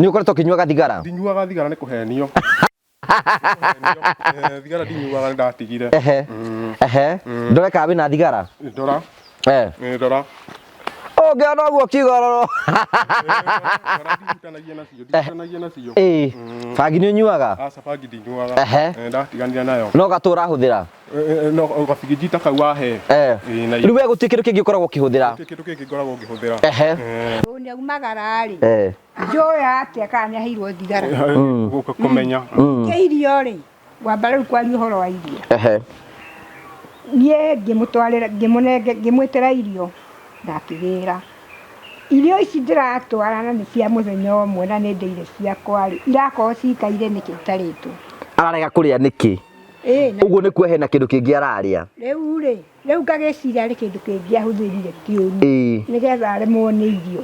Nĩ ũkoretwo ũkĩnyua gathigara? Ndinyuaga thigara, nĩ kũhenio. Kũhenio. Thigara ndinyuaga, nĩ ndatigire. Ehe. Ehe. Ndore kana wĩna thigara. Ndora. Ndora. Ũngĩona ũguo kĩgororo. Thigara ndihutanagia nacio, ndihutanagia nacio. Ĩĩ. Bangi nĩ ũnyuaga? Aca, bangi ndinyuaga. Ehe. Ndatiganire nayo. No gatũ ũrahũthĩra? No gabigiji ta kau wahe. Ĩĩ, na Rĩu we gũtirĩ kĩndũ kĩngĩ ũkoragwo ũkĩhũthĩra? Gũtirĩ kĩndũ kĩngĩ ngoragwo ngĩhũthĩra. Ehe. Nĩ aumagara rĩ, njũĩ atĩa kana nĩ aheirwo thigara. Gũka kũmenya. Kĩ irio rĩ, ngwamba rĩu kwaria ũhoro wa irio. Ehe. Niĩ ngĩmũtwarĩra, ngĩmũnenge, ngĩmwĩtĩra irio na akĩgĩra. Irio ici ndĩratwara na nĩ cia mũthenya ũmwe na nĩ ndĩire ciakwa rĩ, irakorwo cikaire nĩkĩ itarĩtwo? Ararega kũrĩa nĩkĩ? Ĩĩ, na Ũguo nĩ kuo hena kĩndũ kĩngĩ ararĩa. Rĩu rĩ, rĩu ngagĩciria harĩ kĩndũ kĩngĩ ahũthĩrire kĩũru nĩgetha aremwo nĩ irio.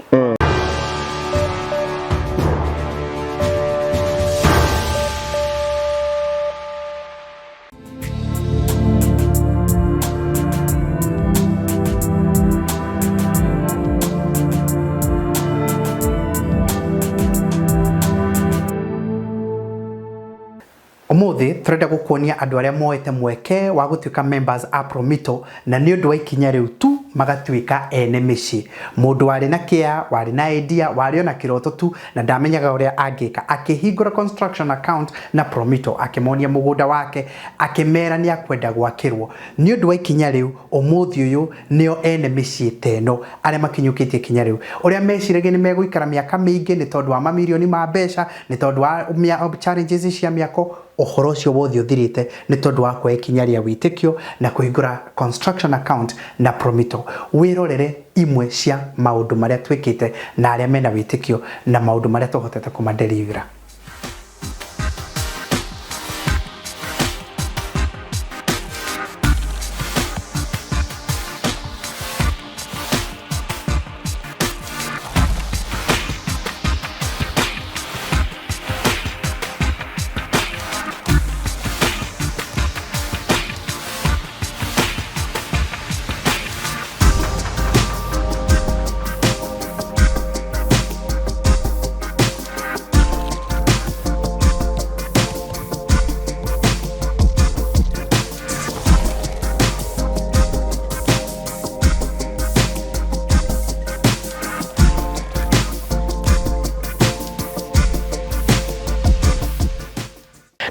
Ũmũthĩ tũrenda gũkuonia andũ arĩa moete mweke wa gũtuĩka members a Promito na nĩ ũndũ wa ikinya rĩu tu magatuĩka ene mĩciĩ. Mũndũ warĩ na kĩa, warĩ na idea, warĩ ona kĩroto tu na ndamenyaga ũrĩa angĩka, akĩhingũra construction account na Promito, akĩmonia mũgũnda wake, akĩmera nĩ akwenda gwakĩrwo. Nĩ ũndũ wa ikinya rĩu, ũmũthĩ ũyũ nĩo ene mĩciĩ ta ĩno arĩa makinyũkĩtie ikinya rĩu. Ũrĩa meciragia nĩ megũikara mĩaka mĩingĩ nĩ tondũ wa mamirioni ma mbeca, nĩ tondũ wa challenges cia mĩako, ũhoro ũcio wothe ũthirĩte nĩ tondũ wa kuoya ikinya rĩa wĩtĩkio na kũhingũra construction account na Promito. Wĩrorere imwe cia maũndũ marĩa twĩkĩte na arĩa mena wĩtĩkio na maũndũ marĩa tũhotete kũmaderivera.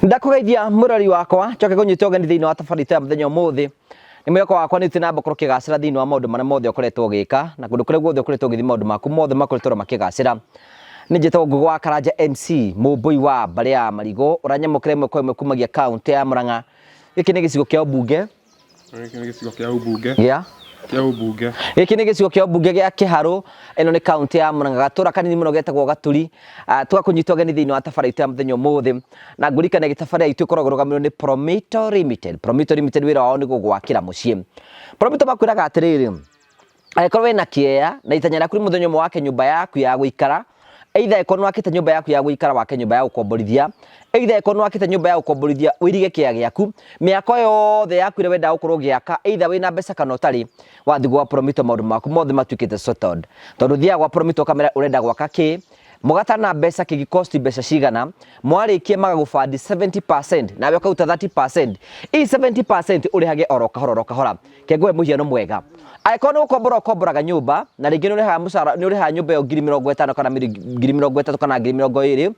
Ndakũgeithia mũrori wakwa, njoke ngũnyite ũgeni thĩinĩ wa tabarĩra itũ ya mũthenya ũmũthĩ. Nĩ mwĩhoko wakwa nĩ ũthiĩ na mbere gũkorwo ũkĩgacĩra thĩinĩ wa maũndũ marĩa mothe ũkoretwo ũgĩka, na kũndũ kũrĩa guothe ũkoretwo ũgĩthiĩ maũndũ maku mothe makoretwo makĩgacĩra. Nĩ njĩtagwo Ngũgĩ wa Karanja MC, mũmbũi wa mbarĩ ya Marigũ, ũranyamũkĩra ĩmwe kwa ĩmwe kumagia kaũntĩ ya Murang'a. Gĩkĩ nĩ gĩcigo kĩa ũmbunge. Gĩkĩ nĩ gĩcigo kĩa ũmbunge. Gĩa? Kĩa ũmbunge. Gĩkĩ nĩ gĩcigo kĩa ũmbunge gĩa Kĩharũ, ĩno nĩ kaũntĩ ya Murang'a, gatũra kanini mũno getagwo Gaturi. Tũgakũnyita ũgeni thĩinĩ wa tabarĩra itũ ya mũthenya ũmũthĩ, na ngũririkane tabarĩra itũ ĩkoragwo ĩrũgamĩrĩirwo nĩ Promito Limited. Promito Limited wĩra wao nĩ gũgwakĩra mũciĩ. Promito makwĩraga atĩrĩrĩ, angĩkorwo wĩna kĩea na itanya rĩaku nĩ mũthenya ũmwe wake nyũmba yaku ya gũikara, either ĩkorwo nĩ wakĩte nyũmba yaku ya gũikara wake nyũmba ya gũkomborithia, either ĩkorwo nĩ wakĩte nyũmba ya gũkomborithia ũirige kĩea gĩaku, mĩako yothe yaku ĩrĩa wendaga gũkorwo ũgĩaka either wĩna mbeca kana ũtarĩ, wathiĩ gwa Promito maũndũ maku mothe matuĩkĩte settled. Tondũ ũthiaga gwa Promito ũkamera ũrenda gwaka kĩ, mũgatana mbeca kĩngĩ cost mbeca cigana, mwarĩkia magagũbandi 70% nawe ũkaruta 30%, ii 70% ũrĩhage oro kahora oro kahora. Ke ngũhe mũhiano mwega. Angĩkorwo nĩ gũkombora ũkomboraga nyũmba na rĩngĩ nĩ ũrĩhaga mũcara, nĩ ũrĩhaga nyũmba ĩyo 50,000 kana 30,000 kana 20,000,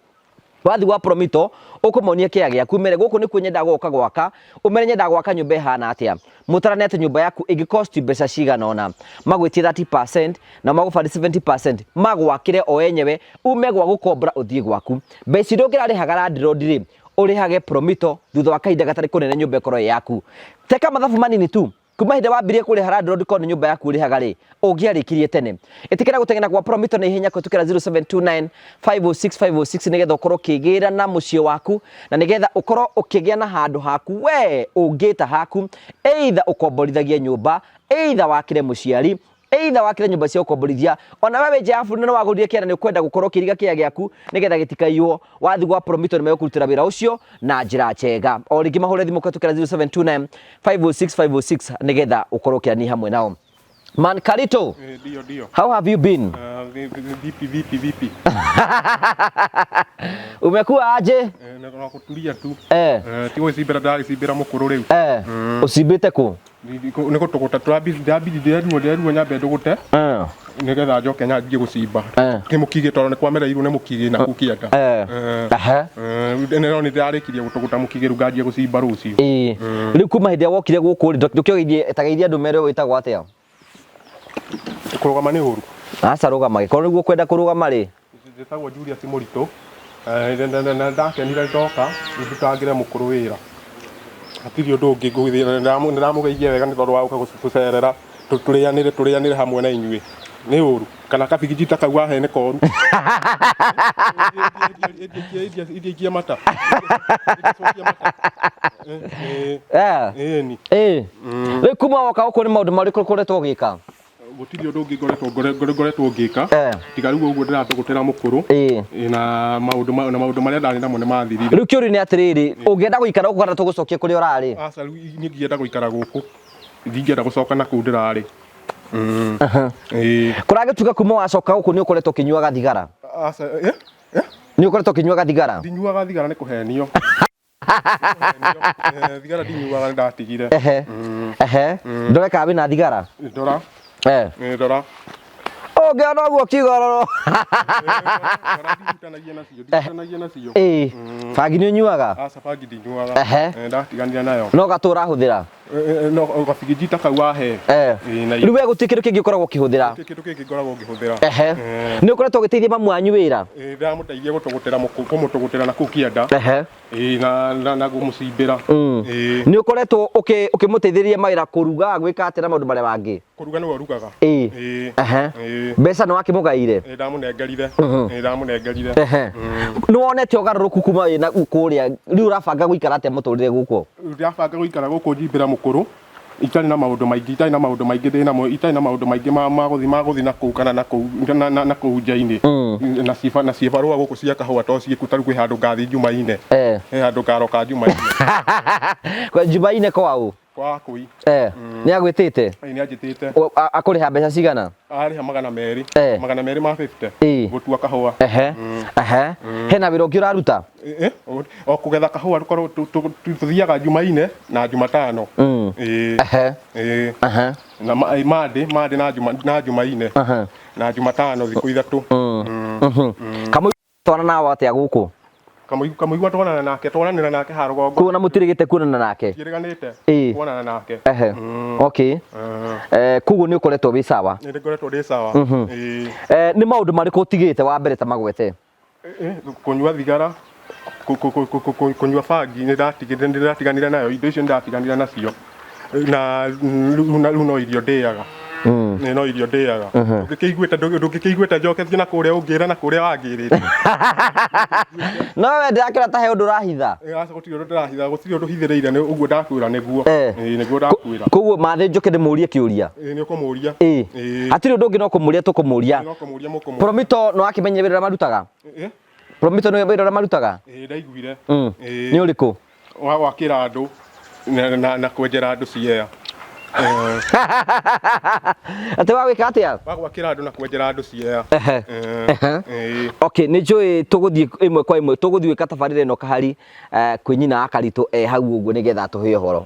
wathiĩ gwa Promito ũkũmonia kĩea gĩaku, ũmere gũkũ nĩkuo nyendaga gũka gwaka, ũmere nyendaga gwaka nyũmba ĩhana atĩa, mũtarane atĩ nyũmba yaku ĩngĩ cost mbeca cigana ũna, magwĩtie 30% na magũbandi 70%, magwakĩre o enyewe, ume gwa gũkombora ũthiĩ gwaku. Mbeca iria ũngĩrarĩhaga landlord rĩ, ũrĩhage Promito thutha wa kahinda gatarĩ kũnene nyũmba ĩkorwo ĩ yaku. Teka mathabu manini tu, kuma hĩndĩ wambirie kũrĩha landlord korwo nĩ nyũmba yaku ũrĩhaga rĩ, ũngĩarĩkirie tene. Ĩtĩkĩra gũteng'era gwa Promito na ihenya kũhĩtũkĩra 0729 506 506 nĩgetha ũkorwo ũkĩgĩra na mũciĩ waku na nĩgetha ũkorwo ũkĩgĩa na handũ haku we ũngĩta haku, either ũkomborithagie nyũmba, either wakĩre mũciari, either wakĩre nyũmba cia gũkomborithia, ona we wĩ nja ya bũrũri na nĩ wagũrire kĩanda nĩ ũkwenda gũkorwo ũkĩiriga kĩea gĩaku nĩgetha gĩtikaiywo, wathiĩ gwa Promito nĩ megũkũrutĩra wĩra ũcio na njĩra njega. O rĩngĩ mahũre thimũ kũhĩtũkĩra 0729 506 506 nĩgetha ũkorwo ũkĩaranĩria hamwe nao. Man Karito, Ndio ndio. how have you been? Vipi vipi vipi? Umekuwa aje? Na kutulia tu. Ti gwĩcimbĩra ndĩragĩcimbĩra mũkũrũ rĩu. Ũcimbĩte kũ? Nĩ gũtũgũta tũrambiri ndĩreruo nyambe ndũgũte nĩgetha njoke nyanjie gũcimba. Nĩ mũkigĩ tondũ nĩ kwamereirwo nĩ mũkigĩ na kũu kĩanda. Nĩ ndĩrarĩkirie gũtũgũta mũkigĩ rĩu nganjia gũcimba rũciũ. Rĩu kuma hĩndĩ ĩrĩa wokire gũkũ rĩ, ndũkĩgeithie ta geithia andũ mere wĩtagwo atĩa? Kũrũgama nĩ ũru. Aca rũgama, gĩkorwo nĩguo ũkwenda kũrũgama rĩ. Njĩtagwo Julius Mũritũ. Na ndakenire ndoka ndutangĩre mũkũrũ wĩra. Hatirĩ ũndũ ũngĩ ngũgĩthiĩ, nĩndamũgeithia wega nĩ tondũ wa gũka gũcerera tũrĩanĩre hamwe na inyuĩ. Nĩ ũru kana kabigiji ta kau wahe nĩ koru. Iria mata. Ĩni. Rĩu kuma woka gũkũ nĩ maũndũ marĩkũ ũkoretwo ũgĩka? Gũtirĩ ũndũ ũngĩ ngoretwo ngĩka tiga rĩu ũguo ndĩratũgũtĩra mũkũrũ na maũndũ marĩa ndarĩ namo nĩ mathirire. Rĩu kĩũria nĩ atĩrĩrĩ, ũngĩenda gũikara gũkũ kana tũgũcokie kũrĩa ũrarĩ? Aca, rĩu niĩ ndingĩenda gũikara gũkũ, ndingĩenda gũcoka na kũu ndĩrarĩ. Kũragĩtuĩka kuma wacoka gũkũ nĩ ũkoretwo ũkĩnyuaga thigara? Aca, Nĩ ũkoretwo ũkĩnyuaga thigara? Ndinyuaga thigara nĩ kũhenio. Thigara ndinyuaga nĩ ndatigire. Ndore kana wĩna thigara? Ndora. Ndora. Ũngĩona ũguo kĩgororo. Ndihutanagia nacio, ndihutanagia nacio. Bangi nĩ ũnyuaga? Aca, bangi ndinyuaga. Ndatiganire nayo. No gatũ ũrahũthĩra? No gabigiji ta kau wahe. Rĩu we gũtirĩ kĩndũ kĩngĩ ũkoragwo ũkĩhũthĩra? Gũtirĩ kĩndũ kĩngĩ ngoragwo ngĩhũthĩra. Nĩ ũkoretwo ũgĩteithia mamu wanyu wĩra? Ndĩramũteithia gũtũgũtĩra kũmũtũgũtĩra na kũu kĩanda. Na kũmũcimbĩra. Nĩ ũkoretwo ũkĩmũteithĩrĩria mawĩra kũruga, gwĩka atĩa na maũndũ marĩa mangĩ? Kũruga nĩwe ũrugaga. Mbeca nĩ wakĩmũgaire? Ndamũnengerire. Ndamũnengerire. Nĩ wonete ũgarũrũku kuma wĩna kũrĩa, rĩu ũrabanga gũikara atĩa mũtũrĩre gũkũ? Ndĩrabanga gũikara gũkũ njimbĩra mũkũrũ, itarĩ na maũndũ maingĩ, itarĩ na maũndũ maingĩ ndĩ namo, itarĩ na maũndũ maingĩ ma gũthiĩ na kũu kana na kũu, na kũu nja-inĩ. Na cibarũa gũkũ cia kahũa to ciĩku, ta rĩu kwĩ handũ ngathiĩ Jumaine. He handũ ngaroka Jumaine. Kwa Jumaine kwa ũ? Kwa Akũi. Nĩ agwĩtĩte? Nĩ anjĩtĩte. Akũrĩha mbeca cigana? Arĩha 200. 200 ma 50. Gũtua kahũa. Hena wĩra ũngĩ ũraruta? O kũgetha kahũa tũthiaga Jumaine na Jumatano. Na Monday na Jumaine. Na Jumatano thikũ ithatũ. Kamũigua twana nao atĩa gũkũ? Kamũigua twanana nake, twananĩra nake ha rũgongo. Kuona mũtirĩgĩte kuonana nake? Ndiĩrĩganĩte kuonana nake. Koguo nĩ ũkoretwo wĩ sawa? Nĩ ngoretwo ndĩ sawa. Nĩ maũndũ marĩkũ ũtigĩte wa mbere ta magwete? Kũnyua thigara, kũnyua bangi nĩ ndatiganire nayo, indo icio nĩ ndatiganire nacio. Na rĩu no irio ndĩaga. Nĩ no irio ndĩaga. Ndũngĩkĩiguĩte njoketie na kũrĩa ũngĩra na kũrĩa wangĩrĩte. No we ndĩrakĩra ta he ũndũ ũrahitha. Aca, gũtirĩ ũndũ ndĩrahitha, gũtirĩ ũndũ hithĩrĩire, nĩ ũguo ndakwĩra nĩguo. Nĩguo ndakwĩra. Koguo mathĩ njũke ndĩmũrie kĩũria. Nĩ ũkũmũria. Hatirĩ ũndũ ũngĩ no kũmũria tũkũmũria. No kũmũria mũkũmũria. Promito no akĩmenye wĩra ũrĩa marutaga? Promito nĩ wĩra ũrĩa marutaga? Ndaiguire. Nĩ ũrĩkũ? Wa gwakĩra andũ na kwenjera andũ ciea. Atĩ wa gwĩka atĩa? Wa gwakĩra andũ na kwenjera andũ ciea. Okay, nĩ njũĩ tũgũthiĩ ĩmwe kwa ĩmwe, tũgũthiĩ gwĩka tabarĩra ĩno kahari kwĩ nyina wa Karitũ e hau ũguo nĩgetha atũhe ũhoro.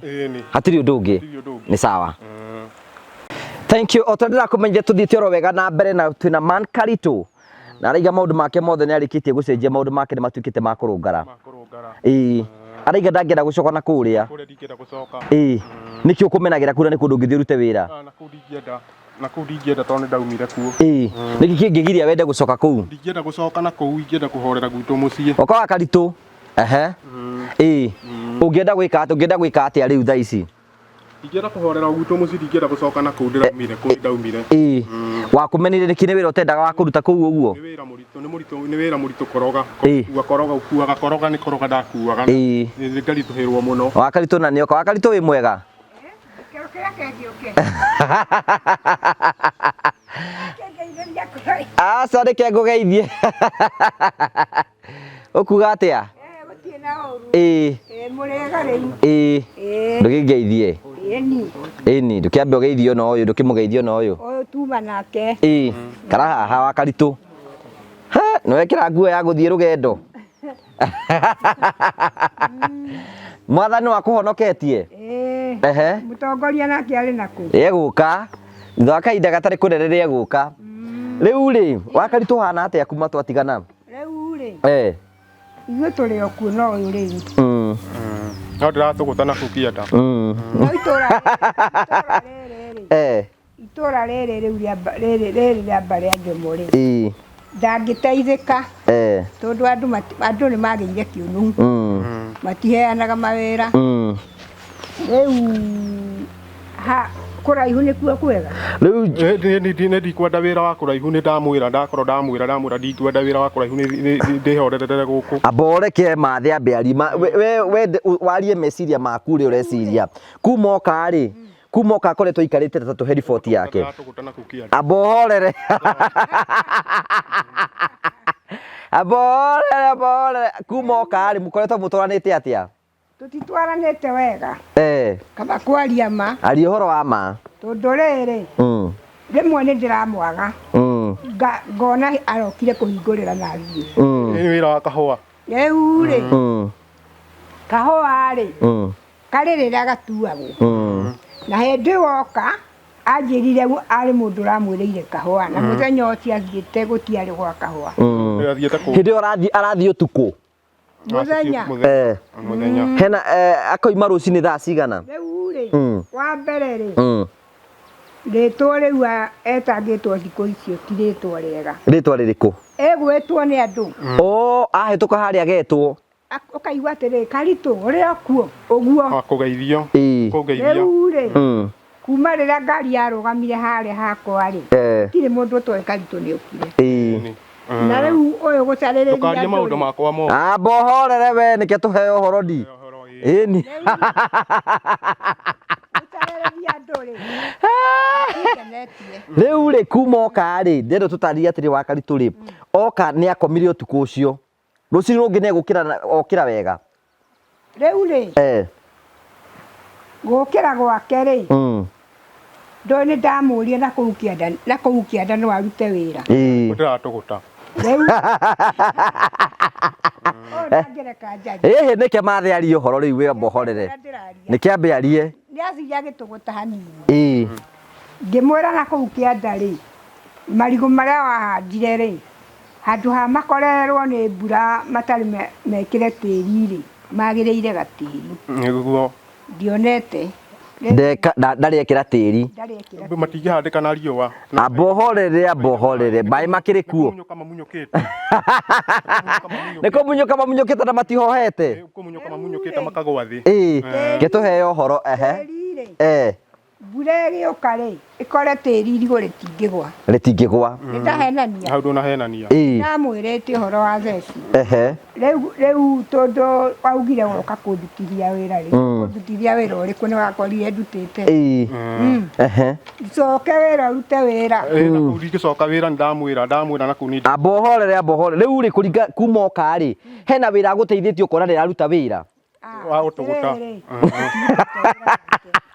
Hatirĩ ũndũ ũngĩ. Nĩ sawa. Thank you. O ta ndĩrakũmenyithia tũthiĩte oro wega na mbere na twĩna Man Karitũ. Na araiga maũndũ make mothe nĩ arĩkĩtie gũcenjia, maũndũ make nĩ matuĩkĩte ma kũrũngara. Araiga ndangĩenda gũcoka na kũrĩa. Kũrĩa ndingĩenda gũcoka. Nĩkĩ ũkũmenagĩra kũrĩa nĩ kũndũ ũngĩthiĩ ũrute wĩra? Na kũu ndingĩenda. Na kũu ndingĩenda tondũ nĩ ndaumire kuo. Nĩkĩ kĩngĩgiria wende gũcoka kũu? Ndingĩenda gũcoka na kũu, ingĩenda kũhorera gwitũ mũciĩ. Ũka wa Karitũ. Ũngĩenda gwĩka atĩa? Ũngĩenda gwĩka atĩa rĩu thaa ici? Ingĩenda kũhorera gwitũ mũciĩ, ndingĩenda gũcoka na kũu ndĩraumire, kũu ndaumire. Wakũmenire nĩkĩ? Nĩ wĩra ũtendaga wa kũruta kũu ũguo? Nĩ wĩra mũritũ, nĩ mũritũ, nĩ wĩra mũritũ koroga. Gũkua koroga, ũkuaga koroga, nĩ koroga ndakuaga. Nĩ ngaritũhĩrwo mũno. Wa Karitũ na nĩoka. Wa Karitũ wĩ mwega? Aca, reke ngũgeithie. Ũkuga atĩa? Ndũgĩngeithie. Ĩni. Ĩni, ndũkĩambe ũgeithio na ũyũ, ndũkĩmũgeithio na ũyũ. Ũyũ tuma nake. Ĩĩ, kara haha wa Karitũ. Ha, nĩwekĩra nguo ya gũthiĩ rũgendo. Mwathani wakũhonoketie. Ĩĩ. Ehe. Mũtongoria nake arĩ nakũ? Egũka thutha wa kahinda gatarĩ kũnene nĩegũka. Rĩu rĩ, wa Karitũ hana atĩa kuma twatigana? Rĩu rĩ, Eh. ithuĩ tũrĩ o kuo no ũyũ rĩu. No ndĩratũgũta na kũu kĩanda. No itũra itũra rĩrĩ rĩ, itũra rĩrĩ rĩu rĩa rĩrĩ rĩrĩ rĩa mbarĩ ya Njomo rĩ, ndangĩteithĩka tondũ andũ andũ nĩ magĩire kĩũnũhu, matiheanaga mawĩra. Rĩu ha kũraihu nĩkuo kwega. Rĩu Nĩ ndikwenda wĩra wa kũraihu, nĩ ndamwĩra, ndakorwo ndamwĩra ndamwĩra ndingĩenda wĩra wa kũraihu, ndĩhorerere gũkũ. Amba ũreke mathe ambe arie we we warie meciria maku ũrĩa ũreciria kuma oka rĩ, kuma oka akoretwo aikarĩte ta tũhe riboti yake. Ndĩratũgũta na kũu kĩanda. Amba ũhorere, amba ũhorere, amba ũhorere. Kuma oka rĩ, mũkoretwo mũtwaranĩte atĩa? Tũtitwaranĩte wega. Kaba kwaria ma. Aria ũhoro wa ma. Tondũ rĩrĩ, rĩmwe nĩ ndĩramwaga. Ngona arokire kũhingũrĩra na thiĩ. Nĩ wĩra wa kahũa. Rĩu rĩ, kahũa rĩ, karĩ rĩrĩa gatuagwo. Na hĩndĩ woka, anjĩrire arĩ mũndũ ũramwĩrĩire kahũa. Na mũthenya ũcio athiĩte gũtiarĩ gwa kahũa. Athiĩte kũ? Hĩndĩ ĩyo arathiĩ ũtukũ. Mũthenya. Mũthenya. Hena akoima rũcinĩ thaa cigana? Rĩu rĩ, wa mbere rĩ, rĩtwa rĩu etangĩtwo thikũ icio ti rĩtwa rĩega. Rĩtwa rĩrĩkũ? Ĩgwĩtwo nĩ andũ. Oh, ahĩtũka harĩa agetwo. Ũkaigua atĩrĩ, Karitũ, ũrĩ o kuo? Ũguo. Kũgeithio. Kũgeithio. Rĩu rĩ, kuma rĩrĩa ngari yarũgamire harĩa hakwa rĩ, gũtirĩ mũndũ ũtoĩ Karitũ nĩ okire. Na rĩu ũyũ gũcarĩrĩria Ndũkarie maũndũ makwa mo. Amba ũhorere we, nĩkĩo tũheo ũhoro ndi. Ĩni. Gũcarĩrĩria andũ rĩ, ngenetie. Rĩu rĩ, kuma oka rĩ, ndĩrenda tũtarĩrie atĩrĩ wa Karitũ rĩ, oka nĩ akomire ũtukũ ũcio. Rũcinĩ rũngĩ nĩ egũkĩra okĩra wega. Rĩu rĩ, gũkĩra gwake rĩ, ndũĩ nĩ ndamũria na kũu kĩanda, na kũu kĩanda no arute wĩra. Ndĩratũgũta. Rĩu. Ũyũ ndangĩreka njarie. Ĩhĩ, nĩkĩ mathe arie ũhoro rĩu we amba ũhorere. Nĩkĩ ambe arie. Nĩ athire agĩtũgũta hanini. Ngĩmwĩra na kũu kĩanda rĩ, marigũ marĩa wahandire rĩ, handũ ha makorererwo nĩ mbura matarĩ mekĩre tĩri rĩ, magĩrĩire gatĩri. Nĩguo. Ndionete. Ndeka ndarĩ ekĩra tĩri. Ndarĩ ekĩra tĩri. Matingĩhandĩka na riũa. Amba ũhorere, amba ũhorere. Maĩ makĩrĩ kuo. Nĩ kũmunyũka mamunyũkĩte. Nĩ kũmunyũka mamunyũkĩte na matihohete. Nĩ kũmunyũka mamunyũkĩte makagũa thĩ. Ĩĩ, ke tũheo ũhoro, ehe. Tĩri rĩ. Mbura ĩgĩũka rĩ, ĩkore tĩri irigũ rĩtingĩgwa. Rĩtingĩgwa. Nĩndahenania. Hau ndũnahenania. Ndamwĩrĩte ũhoro wa theci. Rĩu rĩu tondũ waugire woka kũndutithia wĩra rĩ, kũndutithia wĩra ũrĩkũ nĩ wakorire ndutĩte. Coke wĩra ũrute wĩra. Na kũu ndingĩcoka wĩra, nĩndamwĩra, ndamwĩra na kũu nĩ Amba ũhorere, amba ũhorere. Rĩu rĩ, kũringa kuma oka rĩ, hena wĩra agũteithĩtie ũkona ndĩraruta wĩra? Wa gũtũgũta.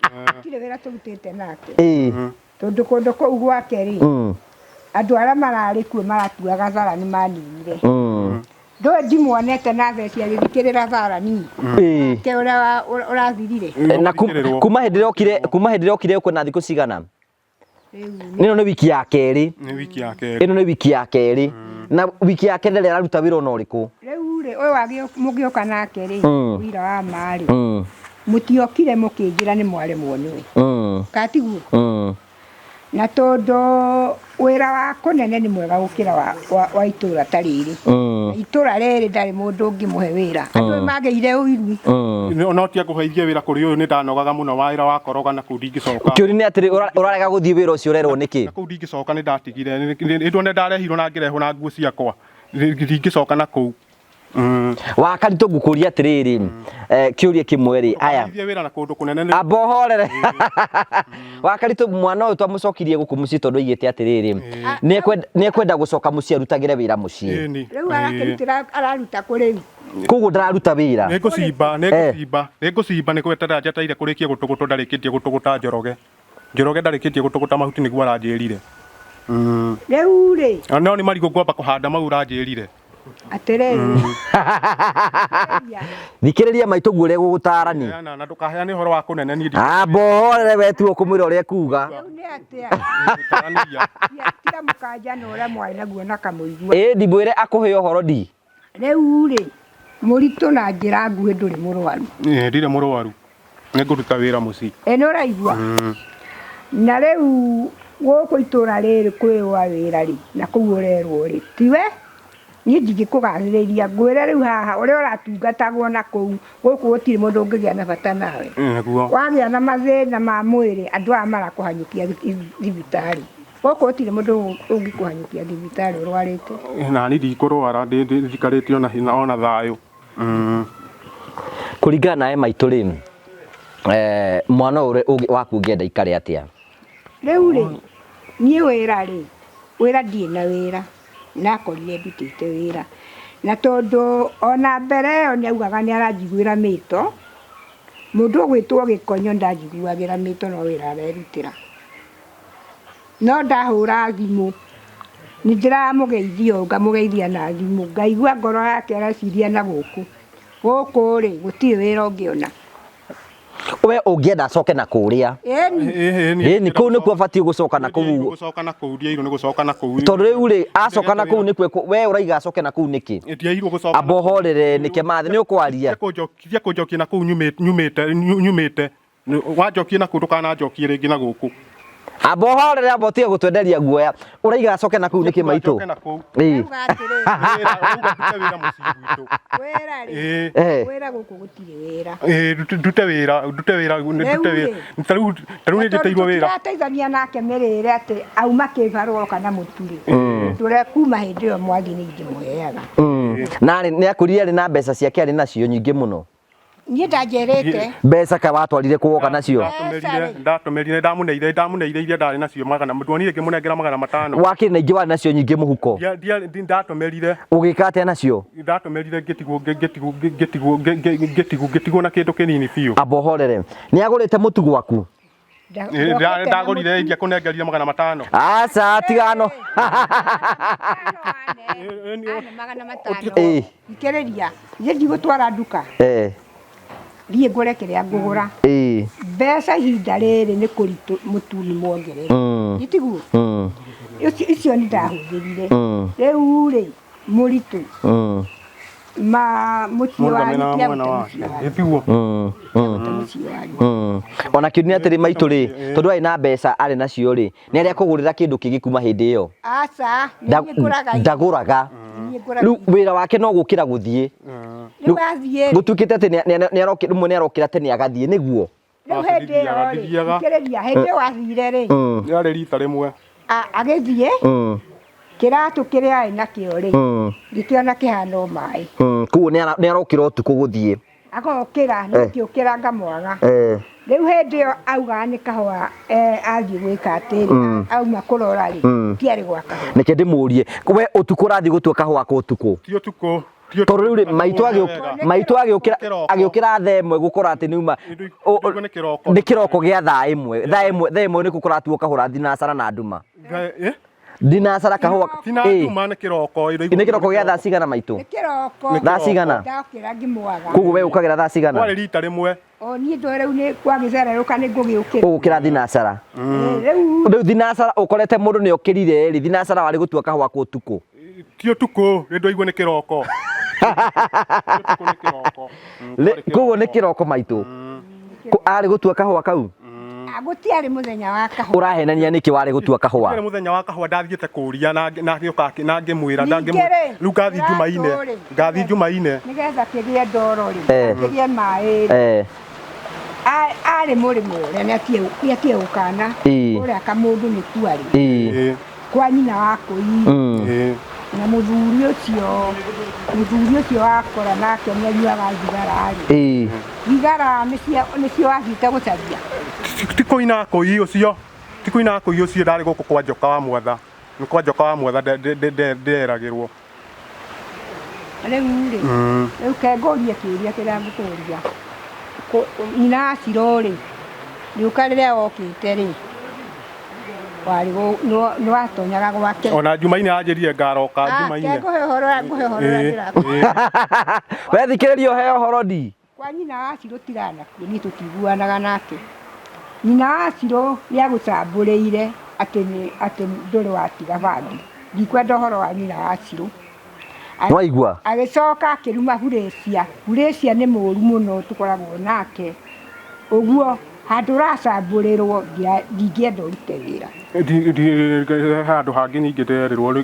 Gũtirĩ wĩra tũrutĩte nake. Tondũ kũndũ kũu gwake rĩ, andũ arĩa mararĩ kuo maratuaga thara nĩ maninire. Ndũĩ ndimuonete na theci agĩthikĩrĩra thara ni. Ke ũrĩa ũrathirire. Na kuma hĩndĩ ĩrĩa okire, kuma hĩndĩ ĩrĩa okire ũkũ na thikũ cigana? Ĩno nĩ wiki ya kerĩ. Nĩ wiki ya kerĩ. Ĩno nĩ wiki ya kerĩ. Na wiki ya kerĩ ndarĩ araruta wĩra ona ũrĩkũ. Rĩu rĩ, ũyũ mũgĩũka nake rĩ, ũira wa ma rĩ, mũtiokire mũkĩnjĩra nĩ mwaremwo nĩwe. Ka tiguo? Na tondũ wĩra wa kũnene nĩ mwega gũkĩra wa itũra ta rĩrĩ. Itũra rĩrĩ ndarĩ mũndũ ũngĩmũhe wĩra. Andũ magĩire ũiru. No tia ngũheithie wĩra kũrĩ ũyũ, nĩ ndanogaga mũno wĩra wa koroga na kũu ndingĩcoka. Kĩũria nĩ atĩrĩ, ũrarega gũthiĩ wĩra ũcio ũrerwo nĩkĩ? Na kũu ndingĩcoka, nĩ ndatigire. Nĩ ndona ndarehirwo na ngĩrehwo na nguo ciakwa. Ndingĩcoka na kũu. Wa Karitũ ngũkũria atĩrĩrĩ, kĩũria kĩmwe rĩ, aya. Ndũkaheithie wĩra na kũndũ kũnene nĩ Amba ũhorere. Wa Karitũ, mwana ũyũ twamũcokirie gũkũ mũciĩ tondũ aigĩte atĩrĩrĩ, nĩ ekwenda gũcoka mũciĩ arutagĩre wĩra mũciĩ. Ĩni. Rĩu arakĩrutĩra, araruta kũ rĩu? Koguo ndararuta wĩra. Nĩ ngũcimba, nĩ ngũcimba, nĩ ngũcimba, nĩ gweterera njetereire kũrĩkie gũtũgũtwo, ndarĩkĩtie gũtũgũta Njoroge. Njoroge ndarĩkĩtie gũtũgũta mahuti nĩguo aranjĩrire. Rĩu rĩ. No nĩ marigũ ngwamba kũhanda mau ũranjĩrire. Atĩrĩrĩ. Thikĩrĩria maitũ guo ũrĩa gũgũtarani. Heana na ndũkaheane ũhoro wa kũnene niĩ Amba ũhorere we tiwe ũkũmwĩra ũrĩa ekuga. Rĩu nĩ atĩa? ndingĩtarania. Tiga mũkanja na ũrĩa mwarĩ naguo na kamũigua. Ĩ ndimwĩre akũhe ũhoro ndi. Rĩu rĩ, mũritũ na njĩra nguhĩ ndũrĩ mũrwaru. Ĩ ndirĩ mũrwaru. Nĩ ngũruta wĩra mũciĩ. Ĩ nĩ ũraigua? Na rĩu gũkũ itũra rĩrĩ kwĩyũa wĩra rĩ, na kũu ũrerwo rĩ, tiwe? Niĩ ndingĩkũgathĩrĩria ngwĩre rĩu haha ũrĩa ũratungatagwo na kũu, gũkũ gũtirĩ mũndũ ũngĩgĩa na bata nawe. Nĩguo. Wagĩa na mathĩna ma mwĩrĩ andũ aya marakũhanyũkia thibitarĩ. Gũkũ gũtirĩ mũndũ ũngĩkũhanyũkia thibitarĩ ũrwarĩte. Na niĩ ndikũrwara, njikarĩte ona ona thayũ. Kũringana nawe maitũ rĩ, mwana ũyũ waku ũngĩenda aikare atĩa? Rĩu rĩ, niĩ wĩra rĩ, wĩra ndirĩ na wĩra, nakorire ndutĩte wĩra. Na tondũ ona mbere ĩyo nĩ augaga nĩ aranjiguĩra mĩto, mũndũ ũgwĩtwo Gĩkonyo ndanjiguagĩra mĩto no wĩra arerutĩra. No ndahũra thimũ, nĩ ndĩramũgeithia ũũ ngamũgeithia na thimũ, ngaigua ngoro yake areciria na gũkũ. Gũkũ rĩ, gũtirĩ wĩra ũngĩona. We ũngĩenda acoke na kũrĩa? Ĩni. Ĩni, kũu nĩkuo abatiĩ gũcoka na kũu. Gũcoka na kũu ndiairwo nĩ gũcoka na kũu. Tondũ rĩu rĩ, acoka na kũu nĩkuo we ũraiga acoke na kũu nĩkĩ? Ndiairwo gũcoka. Amba ũhorere nĩke mathĩ nĩ ũkwaria. Tiga kũnjokia na kũu nyumĩte nyumĩte. Wanjokie na kũu ndũkananjokie rĩngĩ na gũkũ. Amba ũhorere amba ũtige gũtwenderia guoya. Ũraiga acoke na kũu nĩkĩ maitũ? Njoke na kũu. Ĩĩ. Ndauga atĩrĩrĩ. Wĩra, ũrauga ndute wĩra mũciĩ gwitũ. Wĩra rĩ. Ĩĩ. Eh. Wĩra gũkũ gũtirĩ wĩra. Ĩĩ ndute wĩra, ndute wĩra, ndute wĩra. Ta rĩu nĩ njĩtĩirwo wĩra. Tũtirateithania nake mĩrĩre atĩ auma kĩbarũa oka na mũtu rĩ. Tũre kuma hĩndĩ ĩyo mwathiĩ nĩ ingĩmũheaga. Na nĩ akũrire arĩ na mbeca ciake arĩ nacio nyingĩ mũno. Niĩ ndanjĩrĩte. Mbeca ka watwarire kũ woka nacio? Ndatũmĩrire, ndamuneire, ndamuneire iria ndarĩ nacio magana, nduonire ngĩmũnengera 500. Wakĩrĩ na ingĩ warĩ nacio nyingĩ mũhuko? Ndatũmĩrire. Ũgĩka atĩa nacio? Ndatũmĩrire ngĩtigwo, ngĩtigwo, ngĩtigwo, ngĩtigwo, ngĩtigwo na kĩndũ kĩnini biũ. Amba ũhorere. Nĩ agũrĩte mũtu gwaku? Ndagũrire ingia kũnengerire 500. Aca tigano. 500. Thikĩrĩria, niĩ ndigũtwara nduka. Thiĩ ngũre kĩrĩa ngũgũra. Mbeca ihinda rĩrĩ nĩ kũritũ mũtu nĩ muongerere. Gĩtiguo? Icio nĩ ndahũthĩrire. Rĩu rĩ, mũritũ. Ma mũciĩ wanyu tiga gũte mũciĩ wanyu. Gĩtiguo? Gũte mũciĩ wanyu. Ona kĩndũ nĩ atĩrĩ maitũ rĩ, tondũ arĩ na mbeca arĩ nacio rĩ, nĩ arĩa kũgũrĩra kĩndũ kĩngĩ kuma hĩndĩ ĩyo. Aca, nĩ niĩ ngũraga irio. Ndagũraga. Niĩ ngũraga. Rĩu wĩra wake no gũkĩra gũthiĩ. Rĩu athiĩ rĩ. Gũtuĩkĩte atĩ rĩmwe nĩ arokĩra tene agathiĩ nĩguo. Rĩu hĩndĩ ĩyo rĩ, thikĩrĩria, hĩndĩ ĩyo athire rĩ. Yarĩ rita rĩmwe. Agĩthiĩ, kĩratũ kĩrĩa arĩ nakĩo rĩ, ngĩkĩona kĩhana o maĩ. Koguo nĩ arokĩra ũtukũ gũthiĩ. Agokĩra, nĩngĩũkĩra ngamwaga. Rĩu hĩndĩ ĩyo augaga nĩ kahũa athiĩ gwĩka atĩrĩ, auma kũrora rĩ, tiarĩ gwa kahũa. Reke ndĩmũrie, we ũtukũ ũrathiĩ gũtua kahũa ka ũtukũ? Ti ũtukũ. Tondũ rĩu rĩ, maitũ agĩũkĩra agĩũkĩra thaa ĩmwe gũkora atĩ nĩuma nĩ kĩroko gĩa thaa ĩmwe, thaa ĩmwe, thaa ĩmwe nĩkuo kũratuo kahũa thinacara na nduma. Thinacara kahũa. Tina nduma nĩ kĩroko. Nĩ kĩroko gĩa thaa cigana maitũ? Nĩ kĩroko. Thaa cigana? Ndokĩra ngĩmwaga. Koguo we ũkagĩra thaa cigana? Kwarĩ rita rĩmwe. O niĩ ndũĩ rĩu nĩ kwagĩcererũka nĩ ngũgĩũkĩra. Ũgũkĩra thinacara. Rĩu Rĩu thinacara ũkorete mũndũ nĩ okĩrire rĩ, thinacara warĩ gũtua kahũa ka ũtukũ. Ti ũtukũ, rĩ ndwaigua nĩ kĩroko. Koguo nĩ kĩroko maitũ. Arĩ gũtua kahũa kau? Gũtiarĩ mũthenya wa kahũa. Ũrahenania nĩkĩ warĩ gũtua kahũa? Gũtiarĩ mũthenya wa kahũa, ndathiĩte kũria na ngĩũka na ngĩmwĩra, rĩu ngathiĩ Jumaine, ngathiĩ Jumaine. Nĩgetha kĩgĩe ndoro rĩ, kĩgĩe maĩ rĩ. Arĩ mũrĩmo ũrĩa nĩ atige gũkana kũrĩa kamũndũ nĩ kuarĩ. Kwa nyina wa kũi. Na mũthuri ũcio wakora nake nĩ anyuaga thigara rĩ. Thigara nĩcio athiĩte gũcaria. Ti kũina kũi ũcio, ti kũina kũi ũcio ndarĩ gũkũ kwa Njoka wa Mwatha. Nĩ kwa Njoka wa Mwatha nderagĩrwo. Rĩu rĩ, rĩu ke ngũrie kĩũria kĩrĩa ngũkũria. Nyina wa Shiro rĩ, rĩũka rĩrĩa wokĩte rĩ, warĩ nĩ watonyaga gwake. Ona Jumaine anjĩrire ngaroka Ah, Jumaine. ke ngũhe ũhoro ngũhe ũhoro ũrĩa ndĩrakũhe. We thikĩrĩria ũheo ũhoro ndi. Kwa nyina wa Shiro tiganakuo niĩ tũtiguanaga nake. Nyina wa Shiro nĩ agũcambũrĩire atĩ nĩ atĩ ndũrĩ watiga bangi. Ndikwenda ũhoro wa nyina wa Shiro. Nĩwaigua? Agĩcoka akĩruma Hurĩcia. Hurĩcia nĩ mũru mũno tũkoragwo nake. Ũguo handũ ũracambũrĩrwo ndingĩenda ũrute wĩra. Handũ hangĩ ningĩ nderirwo nĩ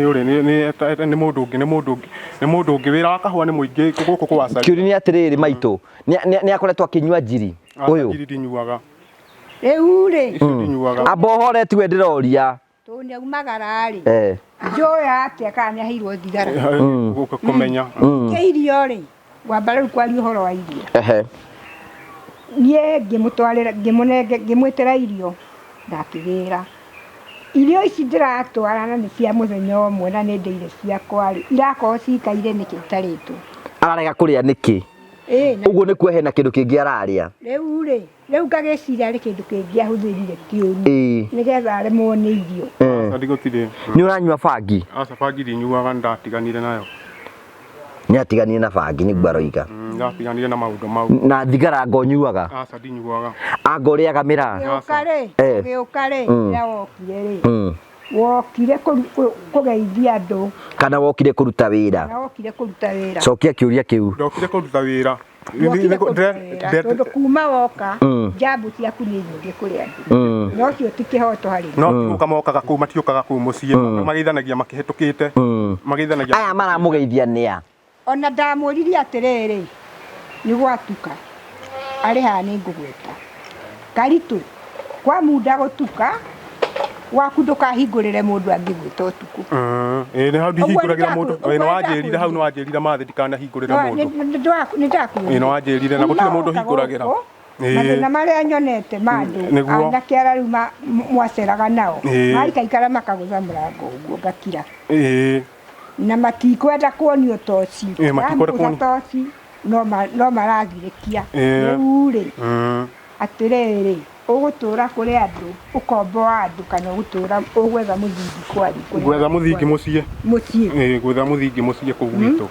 ũrĩ nĩ mũndũ ũngĩ nĩ mũndũ ũngĩ nĩ mũndũ ũngĩ wĩra wa kahũa nĩ mũingĩ gũkũ kwa Caria. Kĩũria nĩ atĩrĩrĩ maitũ, nĩ akoretwo akĩnyua njiri ũyũ? Njiri ndinyuaga. Rĩu rĩ, Icio ndinyuaga. Amba ũhore tiwe ndĩroria. Tondũ nĩ aumagara rĩ, Eh. njũĩ atĩa kana nĩ aheirwo thigara. Gũka kũmenya. Kĩ irio rĩ, ngwamba rĩu kwaria ũhoro wa irio. Ehe. Niĩ ngĩmũtwarĩra, ngĩmũnenge, ngĩmwĩtĩra irio, ndakĩgĩra. Irio ici ndĩratwara na nĩ cia mũthenya ũmwe na nĩ ndĩire ciakwa rĩ, irakorwo cikaire nĩkĩ itarĩtwo? Ararega kũrĩa nĩkĩ? Ĩĩ, na Ũguo nĩ kuo hena kĩndũ kĩngĩ ararĩa. Rĩu rĩ, rĩu ngagĩciria harĩ kĩndũ kĩngĩ ahũthĩrire kĩũru Ĩĩ. nĩgetha aremwo nĩ irio. Aca ndigũtirĩ. Nĩ ũranyua bangi? Aca bangi ndinyuaga nĩ ndatiganire nayo. Nĩ atiganire na bangi nĩguo aroiga. Ndatiganire na maũndũ mau. Na thigara anga ũnyuaga? Aca ndinyuaga. Anga ũrĩaga mĩraa? Ũgĩũka rĩ, Eh. ũgĩũka rĩ, rĩrĩa wokire rĩ, Mm. wokire kũgeithia andũ. Kana wokire kũruta wĩra? Kana wokire kũruta wĩra. Cokia kĩũria kĩu. Ndokire kũruta wĩra. Wokire kũruta wĩra, tondũ kuma woka, njambu ciaku nĩ nyingĩ kũrĩ andũ. Na ũcio ti kĩhoto harĩ No ti gũka mokaga kũu, matiũkaga kũu mũciĩ, mageithanagia makĩhĩtũkĩte. Mageithanagia. Aya maramũgeithia nĩa? Ona ndamwĩrire atĩrĩrĩ, nĩ gwatuka, arĩ haha nĩ ngũgwĩta. Karitũ, kwa munda gũtuka, gwaku ndũkahingũrĩre mũndũ angĩgwĩta ũtukũ. Ĩĩ nĩ hau ndihingũragĩra Ũguo mũndũ. nĩ Ĩĩ nĩ ndakwĩrire. wanjĩrire hau nĩ wanjĩrire mathĩ ndikanahingũrĩre mũndũ. Nĩ ndakwĩrire. Ĩĩ nĩ wanjĩrire na gũtirĩ mũndũ hingũragĩra. Ĩĩ. Mathĩna marĩa nyonete ma andũ Nĩguo. anake arĩa rĩu mwaceraga nao Ĩĩ. maikaikara makagũtha mũrango ũguo ngakira. Ĩĩ. Na matikwenda kuonio toci. Ĩĩ, matikwenda Wamũgũtha kuonio. toci no marathirĩkia. Ĩĩ. Rĩu rĩ, atĩrĩrĩ, ũgũtũra kũrĩ andũ, ũkombo wa andũ kana ũgũtũra ũgwetha mũthingi kwanyu? Gwetha mũthingi mũciĩ. Mũciĩ. Ĩĩ, gwetha mũthingi mũciĩ kũu gwitũ.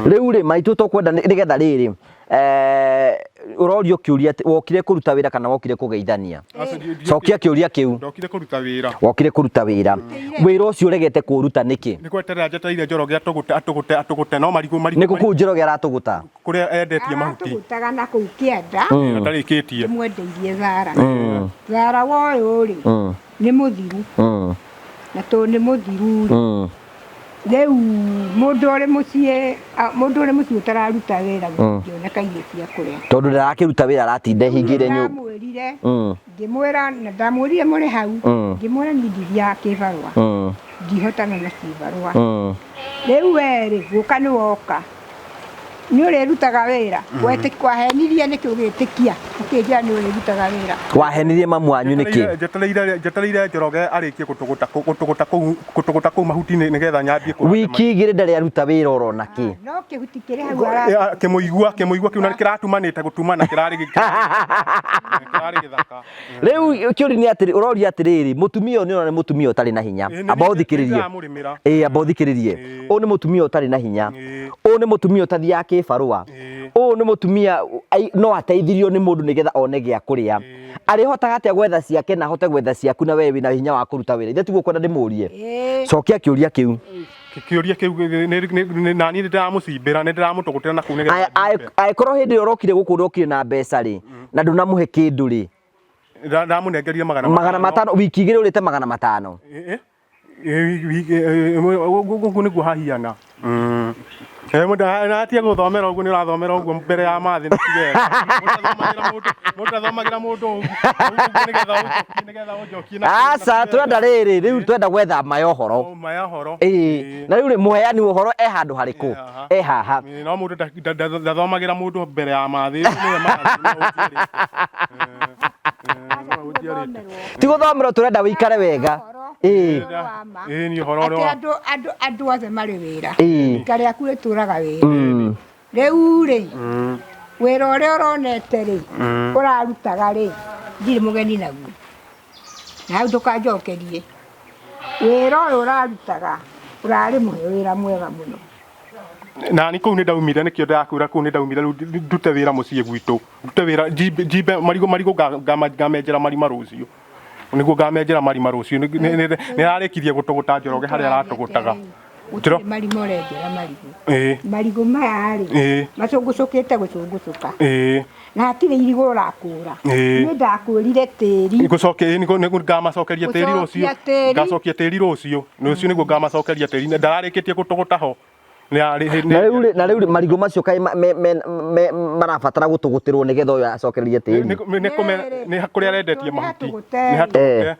Rĩu rĩ, maitũ tũkwenda nĩgetha rĩrĩ, ũrorio kĩũria atĩ wokire kũruta wĩra kana wokire kũgeithania? Cokia kĩũria kĩu. Ndokire kũruta wĩra. Wokire kũruta wĩra. Wĩra ũcio ũregete kũũruta nĩkĩ? Nĩ gweterera njetereire Njoroge atũgũte, atũgũte, atũgũte, no marigũ, marigũ, Nĩ kũ kũu Njoroge aratũgũta? Kũrĩa endetie mahuti. Aratũgũtaga na kũu kĩanda. Atarĩkĩtie. Mwendeirie thara. Thara wa ũyũ rĩ, nĩ mũthiru. Na tondũ nĩ mũthiru rĩ, rĩu mũndũ ũrĩ mũciĩ, mũndũ ũrĩ mũciĩ ũtararuta wĩra gũtingĩoneka irio cia kũrĩa. Tondũ ndarakĩruta wĩra aratinda ehingĩire nyũmba. Ndamwĩrire, ngĩmwĩra, na ndamwĩrire mũrĩ hau, ngĩmwĩra niĩ ndithiaga kĩbarũa. Ndihotana na kĩbarũa. Rĩu we rĩ, gũka nĩ woka. Nĩ ũrĩrutaga wĩra. Wahenirie nĩkĩ ũgĩtĩkia? Ũkĩnjĩra nĩ ũrĩrutaga wĩra. Wahenirie mamu wanyu nĩkĩ? Njetereire Njoroge arĩkie gũtũgũta kũu, gũtũgũta kũu mahuti-inĩ nĩgetha nyambie kũrora. Wiki igĩrĩ ndarĩ aruta wĩra orona kĩ? No kĩhuti kĩrĩ hau ara. Kĩmũigua, kĩmũigua kĩu na kĩratumanĩte gũtumana, kĩrarĩ gĩthaka. Rĩu kĩũria nĩ atĩrĩ, ũroria atĩrĩrĩ, mũtumia ũyũ nĩ ũrona nĩ mũtumia ũtarĩ na hinya. Amba ũthikĩrĩrie. Ndĩramũrĩmĩra. Ĩĩ, amba ũthikĩrĩrie. Ũyũ nĩ mũtumia ũtarĩ na hinya. Ũyũ nĩ mũtumia ũtathiaga kĩbarũa. Ũyũ nĩ mũtumia no ateithirio nĩ mũndũ nĩgetha one gĩa kũrĩa. Arĩhotaga atĩa gwetha ciake na ahote gwetha ciaku na we wĩna hinya wa kũruta wĩra? Ithe tiguo ũkwenda ndĩmũrie? Cokia kĩũria kĩu. Kĩũria kĩu na niĩ nĩndĩramũcimbĩra, nĩndĩramũtũgũtĩra na kũu nĩgetha anjimbe. Angĩkorwo hĩndĩ ĩrĩa ũrokire gũkũ ndokire na mbeca rĩ, na ndũnamũhe kĩndũ rĩ? Ndamũnengerire magana Magana matano, wiki igĩrĩ ũrĩte magana matano. Ũguo nĩguo hahiana. Mũndũ atige gũthomera ũguo nĩ ũrathomera ũguo mbere ya mathĩ na ti wega. Mũndũ ndathomagĩra mũndũ ũguo nĩgetha ũnjokie na Aca, twenda rĩrĩ, rĩu twenda gwetha ma ya ũhoro. Ma ya ũhoro. Ĩĩ, na rĩu rĩ, mũheani ũhoro e handũ harĩkũ? E haha. No mũndũ ndathomagĩra mũndũ mbere ya mathĩ, nĩwe mathĩ, nĩwe ũnjiarĩte. Ti gũthomerwo, tũrenda wĩikare wega. Ũhoro wa ma. Ĩĩ ni ũhoro Atĩ ũrĩa wa andũ andũ andũ othe marĩ wĩra. Ĩĩ. Rika rĩaku rĩtũraga wĩra. Rĩu rĩ, wĩra ũrĩa ũronete rĩ, ũrarutaga rĩ, ndirĩ mũgeni naguo. Na hau ndũkanjokerie. Wĩra ũyũ ũrarutaga, ũrarĩ mũhe wĩra mwega mũno. Nani kũu nĩ ndaumire, nĩkĩo ndĩrakwĩra kũu nĩ ndaumire, rĩu ndute wĩra mũciĩ gwitũ, ndute wĩra njimbe njimbe marigũ marigũ ngamenjera marima rũciũ, nĩguo ngamenjera marima rũciũ. Nĩ ararĩkirie gũtũgũta Njoroge harĩa aratũgũtaga. Gũtirĩ marima ũrenjera marigũ. Ĩĩ. Marigũ maya rĩ, Ĩĩ. macũngũcũkĩte gũcũngũcũka. Ĩĩ. Na hatirĩ irigũ ũrakũra. Ĩĩ. Niĩ ndakwĩrire tĩri. Ngũcokia, ĩĩ, nĩguo ngamacokeria tĩri rũciũ. Gũcokia tĩri. Ngacokia tĩri rũciũ. Rũciũ nĩguo ngamacokeria tĩri. Ndararĩkĩtie gũtũgũta ho. Na rĩu rĩ, na rĩu rĩ, marigũ macio kaĩ marabatara gũtũgũtĩrwo nĩgetha ũyũ acokererie tĩri? Nĩ kũrĩa arendetie mahuti. Nĩ Nĩ hatũgũte.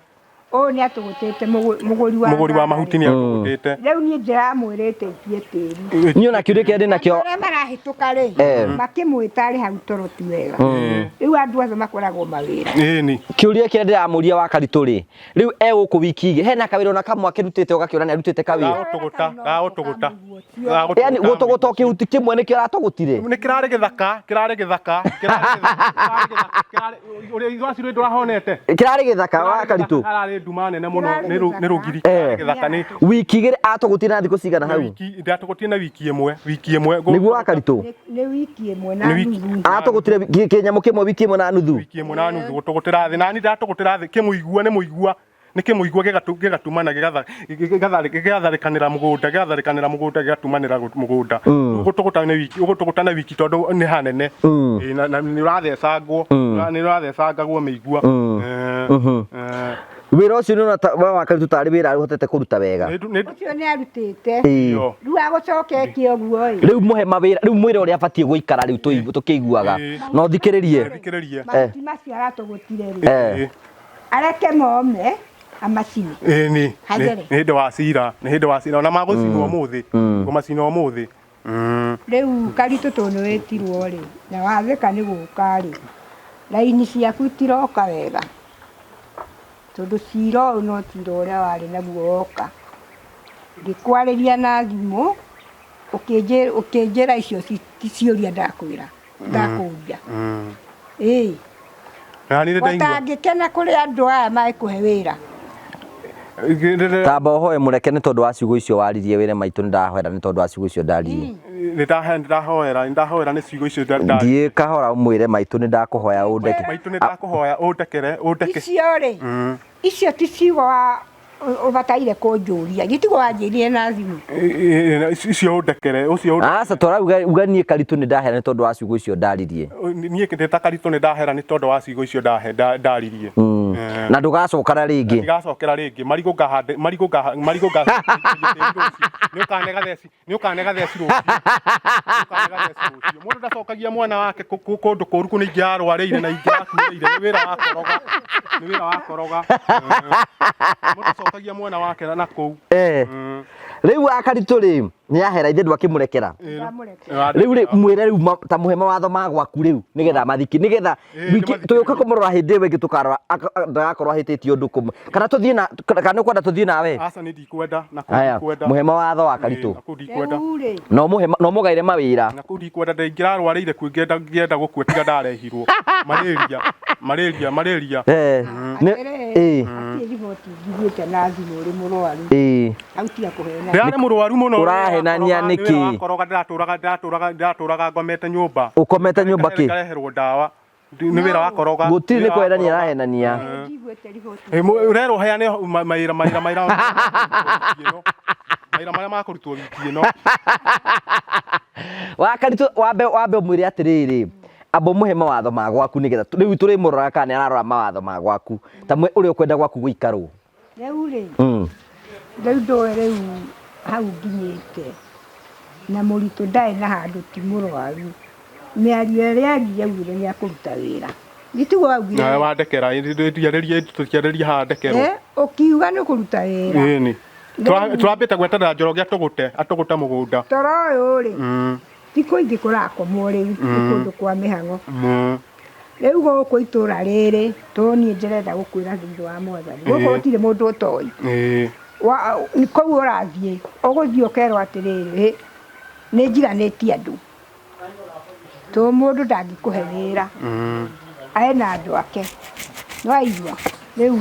Ũyũ nĩ atũgũtĩte mũgũri wa Mũgũri wa mahuti nĩ atũgũtĩte. Rĩu niĩ ndĩramwĩrĩte itie tĩri. Niĩ ona kĩũria kĩrĩa ndĩ nakĩo Arĩa marahĩtũka rĩ, makĩmwĩta arĩ hau toro ti wega. Rĩu andũ othe makoragwo mawĩra. Ĩni. Kĩũria kĩrĩa ndĩramũria wa Karitũ rĩ, rĩu e gũkũ wiki igĩ hena kawĩra ona kamwe akĩrutĩte ũgakĩona nĩ arutĩte kawĩra? Gagũtũgũta, gagũtũgũta. Yaani gũtũgũta o kĩhuti kĩmwe nĩkĩo aratũgũtire? Nĩ kĩrarĩ gĩthaka, kĩrarĩ gĩthaka, kĩrarĩ gĩthaka, kĩrarĩ ũrĩa ithuĩ ndũrahonete. Kĩrarĩ gĩthaka wa Karitũ? Hararĩ nduma nene mũno, nĩ rũgiri, kĩrarĩ gĩthaka nĩ Wiki igĩrĩ atũgũtire na thikũ cigana hau? Wiki ndatũgũtire na wiki ĩmwe, wiki ĩmwe. Nĩguo wa Karitũ? Nĩ wiki ĩmwe na Nĩ wiki- nuthu. Aratũgũtire kĩnyamũ kĩmwe wiki ĩmwe na nuthu? Wiki ĩmwe na nuthu gũtũgũtĩra thĩ, nani ndatũgũtĩra thĩ kĩmũigua nĩ mũigua, nĩ kĩmũigua gĩgatumana gĩgatharĩkanĩra mũgũnda, gĩgatharĩkanĩra mũgũnda, gĩgatumanĩra mũgũnda. Ũgũtũgũta nĩ wiki, ũgũtũgũta na wiki tondũ nĩ hanene. Ĩĩ, na nĩ ũrathecangwo, nĩ ũrathecangagwo mĩigua. Wĩra ũcio nĩ ũrona ta wa Karitũ tarĩ wĩra ũhotete kũruta wega? Ũcio nĩ arutĩte. Ĩĩ. Rĩu agũcoketie ũguo ĩ. Rĩu mũhe mawĩra, rĩu mwĩre ũrĩa abatiĩ gũikara rĩu tũkĩiguaga. No thikĩrĩrie. Thikĩrĩrie. Mahuti macio aratũgũtire rĩ. Areke mome amacine. Ĩni. Hagere. Nĩ hĩndĩ wa cira, nĩ hĩndĩ wa cira ona magũcinwo ũmũthĩ. Ngũmacina ũmũthĩ. Rĩu Karitũ tondũ nĩ wĩtirwo rĩ, na wathĩka nĩ gũka rĩ, raini ciaku itiroka wega. Tondũ cira ũyũ no cira ũrĩa warĩ naguo woka. Ngĩkwarĩria na thimũ, ũkĩnjĩra icio ti ciũria ndakwĩra, ndakũria. Ĩĩ. Na nĩ ndaigua. Ũtangĩkena kũrĩ andũ aya magĩkũhe wĩra. Tamba ũhoe mũreke nĩ tondũ wa ciugo icio waririe wĩre maitũ nĩ ndahoera nĩ tondũ wa ciugo icio ndaririe. Nĩ ndahoera, nĩ ndahoera nĩ ciugo icio ndaririe. Thiĩ kahora ũmwĩre maitũ nĩ ndakũhoya ũndeke. Maitũ nĩ ndakũhoya ũndekere, ũndeke. Icio rĩ, icio ti ciugo ũbataire kũnjũria. Gĩtigo wanjĩrire na thimũ. Icio ũndekere, ũcio Aca twarauga uga niĩ Karitũ nĩ ndahera nĩ tondũ wa ciugo icio ndaririe. Niĩ ndĩ ta Karitũ nĩ ndahera nĩ tondũ wa ciugo icio ndaririe. Na ndũgacokera rĩngĩ. Ndigacokera rĩngĩ. Marigũ ngahande, marigũ marigũ nĩ ũkanega theci, nĩ ũkanega theci rũciũ. Nĩ ũkanega theci rũciũ. Mũndũ ndacokagia mwana wake kũndũ kũru kũ nĩ ingĩarwarĩire na ingĩrakuĩrĩire. Nĩ wĩra wa koroga. Nĩ wĩra wa koroga. Mũndũ ndacokagia mwana wake na kũu. Rĩu wa Karitũ rĩ, nĩ ahera ithe ndwakĩmũrekera. Rĩu rĩ, mwĩre rĩu ta mũhe mawatho ma gwaku rĩu nĩgetha mathiki, nĩgetha wiki tũgĩũka kũmũrora hĩndĩ ĩyo ĩngĩ tũkarora ndagakorwo ahĩtĩtie ũndũ kũmwe. Kana tũthiĩ na, kana nĩ ũkwenda tũthiĩ nawe? Aca nĩ ndikwenda, na kũu Haya, ndikwenda. mũhe mawatho wa Karitũ. Na kũu ndikwenda. Rĩu rĩ, Na ũmũhe, na ũmũgaĩre mawĩra. Na kũu ndikwenda, ndingĩrarwarĩire kuo ngĩenda gũkua tiga ndarehirwo. Malaria, malaria, malaria. Atĩrĩrĩ, hatirĩ riboti njiguĩte na thimũ ũrĩ mũrwaru. Hau tiga kũhena. Ndĩrarĩ mũrwaru mũno. Ũrahenania nĩkĩ? Wakoroga ndĩratũraga, ndĩratũraga, ndĩratũraga ngomete nyũmba. Ũkomete nyũmba kĩ? Ngareherwo ndawa. Nĩ wĩra wa koroga. Gũtirĩ nĩ kũhenania arahenania. Njiguĩte riboti. Ũrerwo ũheane mawĩra, mawĩra, mawĩra mawĩra marĩa makũrutwo wiki ĩno. Wa Karitũ, wambe, wambe ũmwĩre atĩrĩrĩ, amba ũmũhe mawatho ma gwaku nĩgetha rĩu tũrĩmũroraga kana nĩ ararora mawatho ma gwaku. Ta mwe ũrĩa ũkwenda gwaku gũikarwo. Rĩu rĩ, rĩu ndũĩ rĩu hau nginyĩte na mũritũ ndarĩ na handũ ti mũrwaru. Mĩario ĩrĩa aririe augire nĩ akũruta wĩra. Gĩtiguo augire. Nawe wandekera, tũtiarĩrie haha ndekerwo. Ũkiuga nĩ kũruta wĩra. Ĩni. Tũrambĩte gweterera Njoroge atũgũte, atũgũte mũgũnda. Toro ũyũ rĩ, ti kũingĩ kũrakomwo rĩu, nĩ kũndũ kwa mĩhang'o. Rĩu gũkũ itũra rĩrĩ tũ niĩ ndĩrenda gũkwĩra thĩinĩ wa mwathani gũkũ gũtirĩ mũndũ ũtoĩ. Kũu ũrathiĩ ũgũthiĩ ũkerwo atĩrĩrĩ, nĩ njiganĩtie andũ tũ mũndũ ndangĩkũhe wĩra ena andũ ake nĩwaigua. Rĩu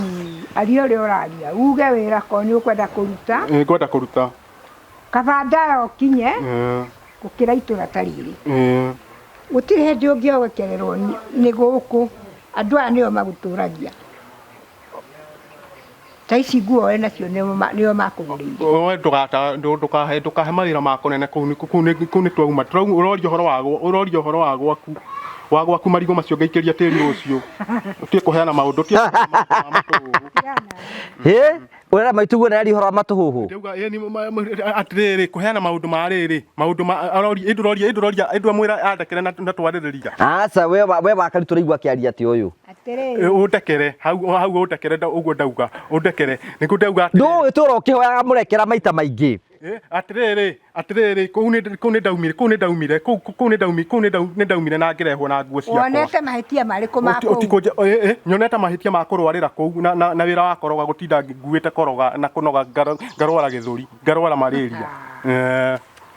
aria ũrĩa ũraria uge wĩra korwo nĩ ũkwenda kũruta. Nĩ ngwenda kũruta. Kaba ndara ũkinye gũkĩra itũra ta rĩrĩ. Gũtirĩ hĩndĩ ũngĩogokererwo nĩ gũkũ andũ aya nĩo magũtũragia. Ta ici nguo wĩ nacio nĩo makũgũrĩire. We ndũgata ndũkahe ndũkahe mawĩra ma kũnene kũu nĩ kũu nĩ kũu nĩ twauma ũroria ũhoro wa ũroria ũhoro wa gwaku wa gwaku marigũ macio ngaikĩria tĩri rũciũ ũtige kũheana maũndũ ũtige kũheana maũndũ ma matũhũhũ. Hĩ, ũrera maitũ guo nĩaria ũhoro wa matũhũhũ. Ndauga ĩni atĩrĩrĩ kũheana maũndũ ma rĩrĩ maũndũ ma aroria ĩndũ ũroria ĩndũ ũroria ĩndũ amwĩra andekere na twarĩrĩria. Aca we we wakaritũ ũraigua akĩaria atĩ ũyũ. Atĩrĩrĩ. Ũndekere hau hau ũndekere ũguo ndauga ũndekere nĩguo ndauga atĩrĩrĩ. Ndũĩ tũra ũkĩhoyaga mũrekera maita maingĩ. Atĩrĩrĩ atĩrĩrĩ kũu nĩ kũu nĩ ndaumire kũu nĩ ndaumire kũu kũu nĩ ndaumire kũu nĩ ndaumire na ngĩrehwo na nguo ciakwa. Wonete mahĩtia marĩkũ ma kũu? Nyonete mahĩtia ma kũrwarĩra kũu na na wĩra wa koroga gũtinda nguĩte koroga na kũnoga ngarwara gĩthũri ngarwara malaria.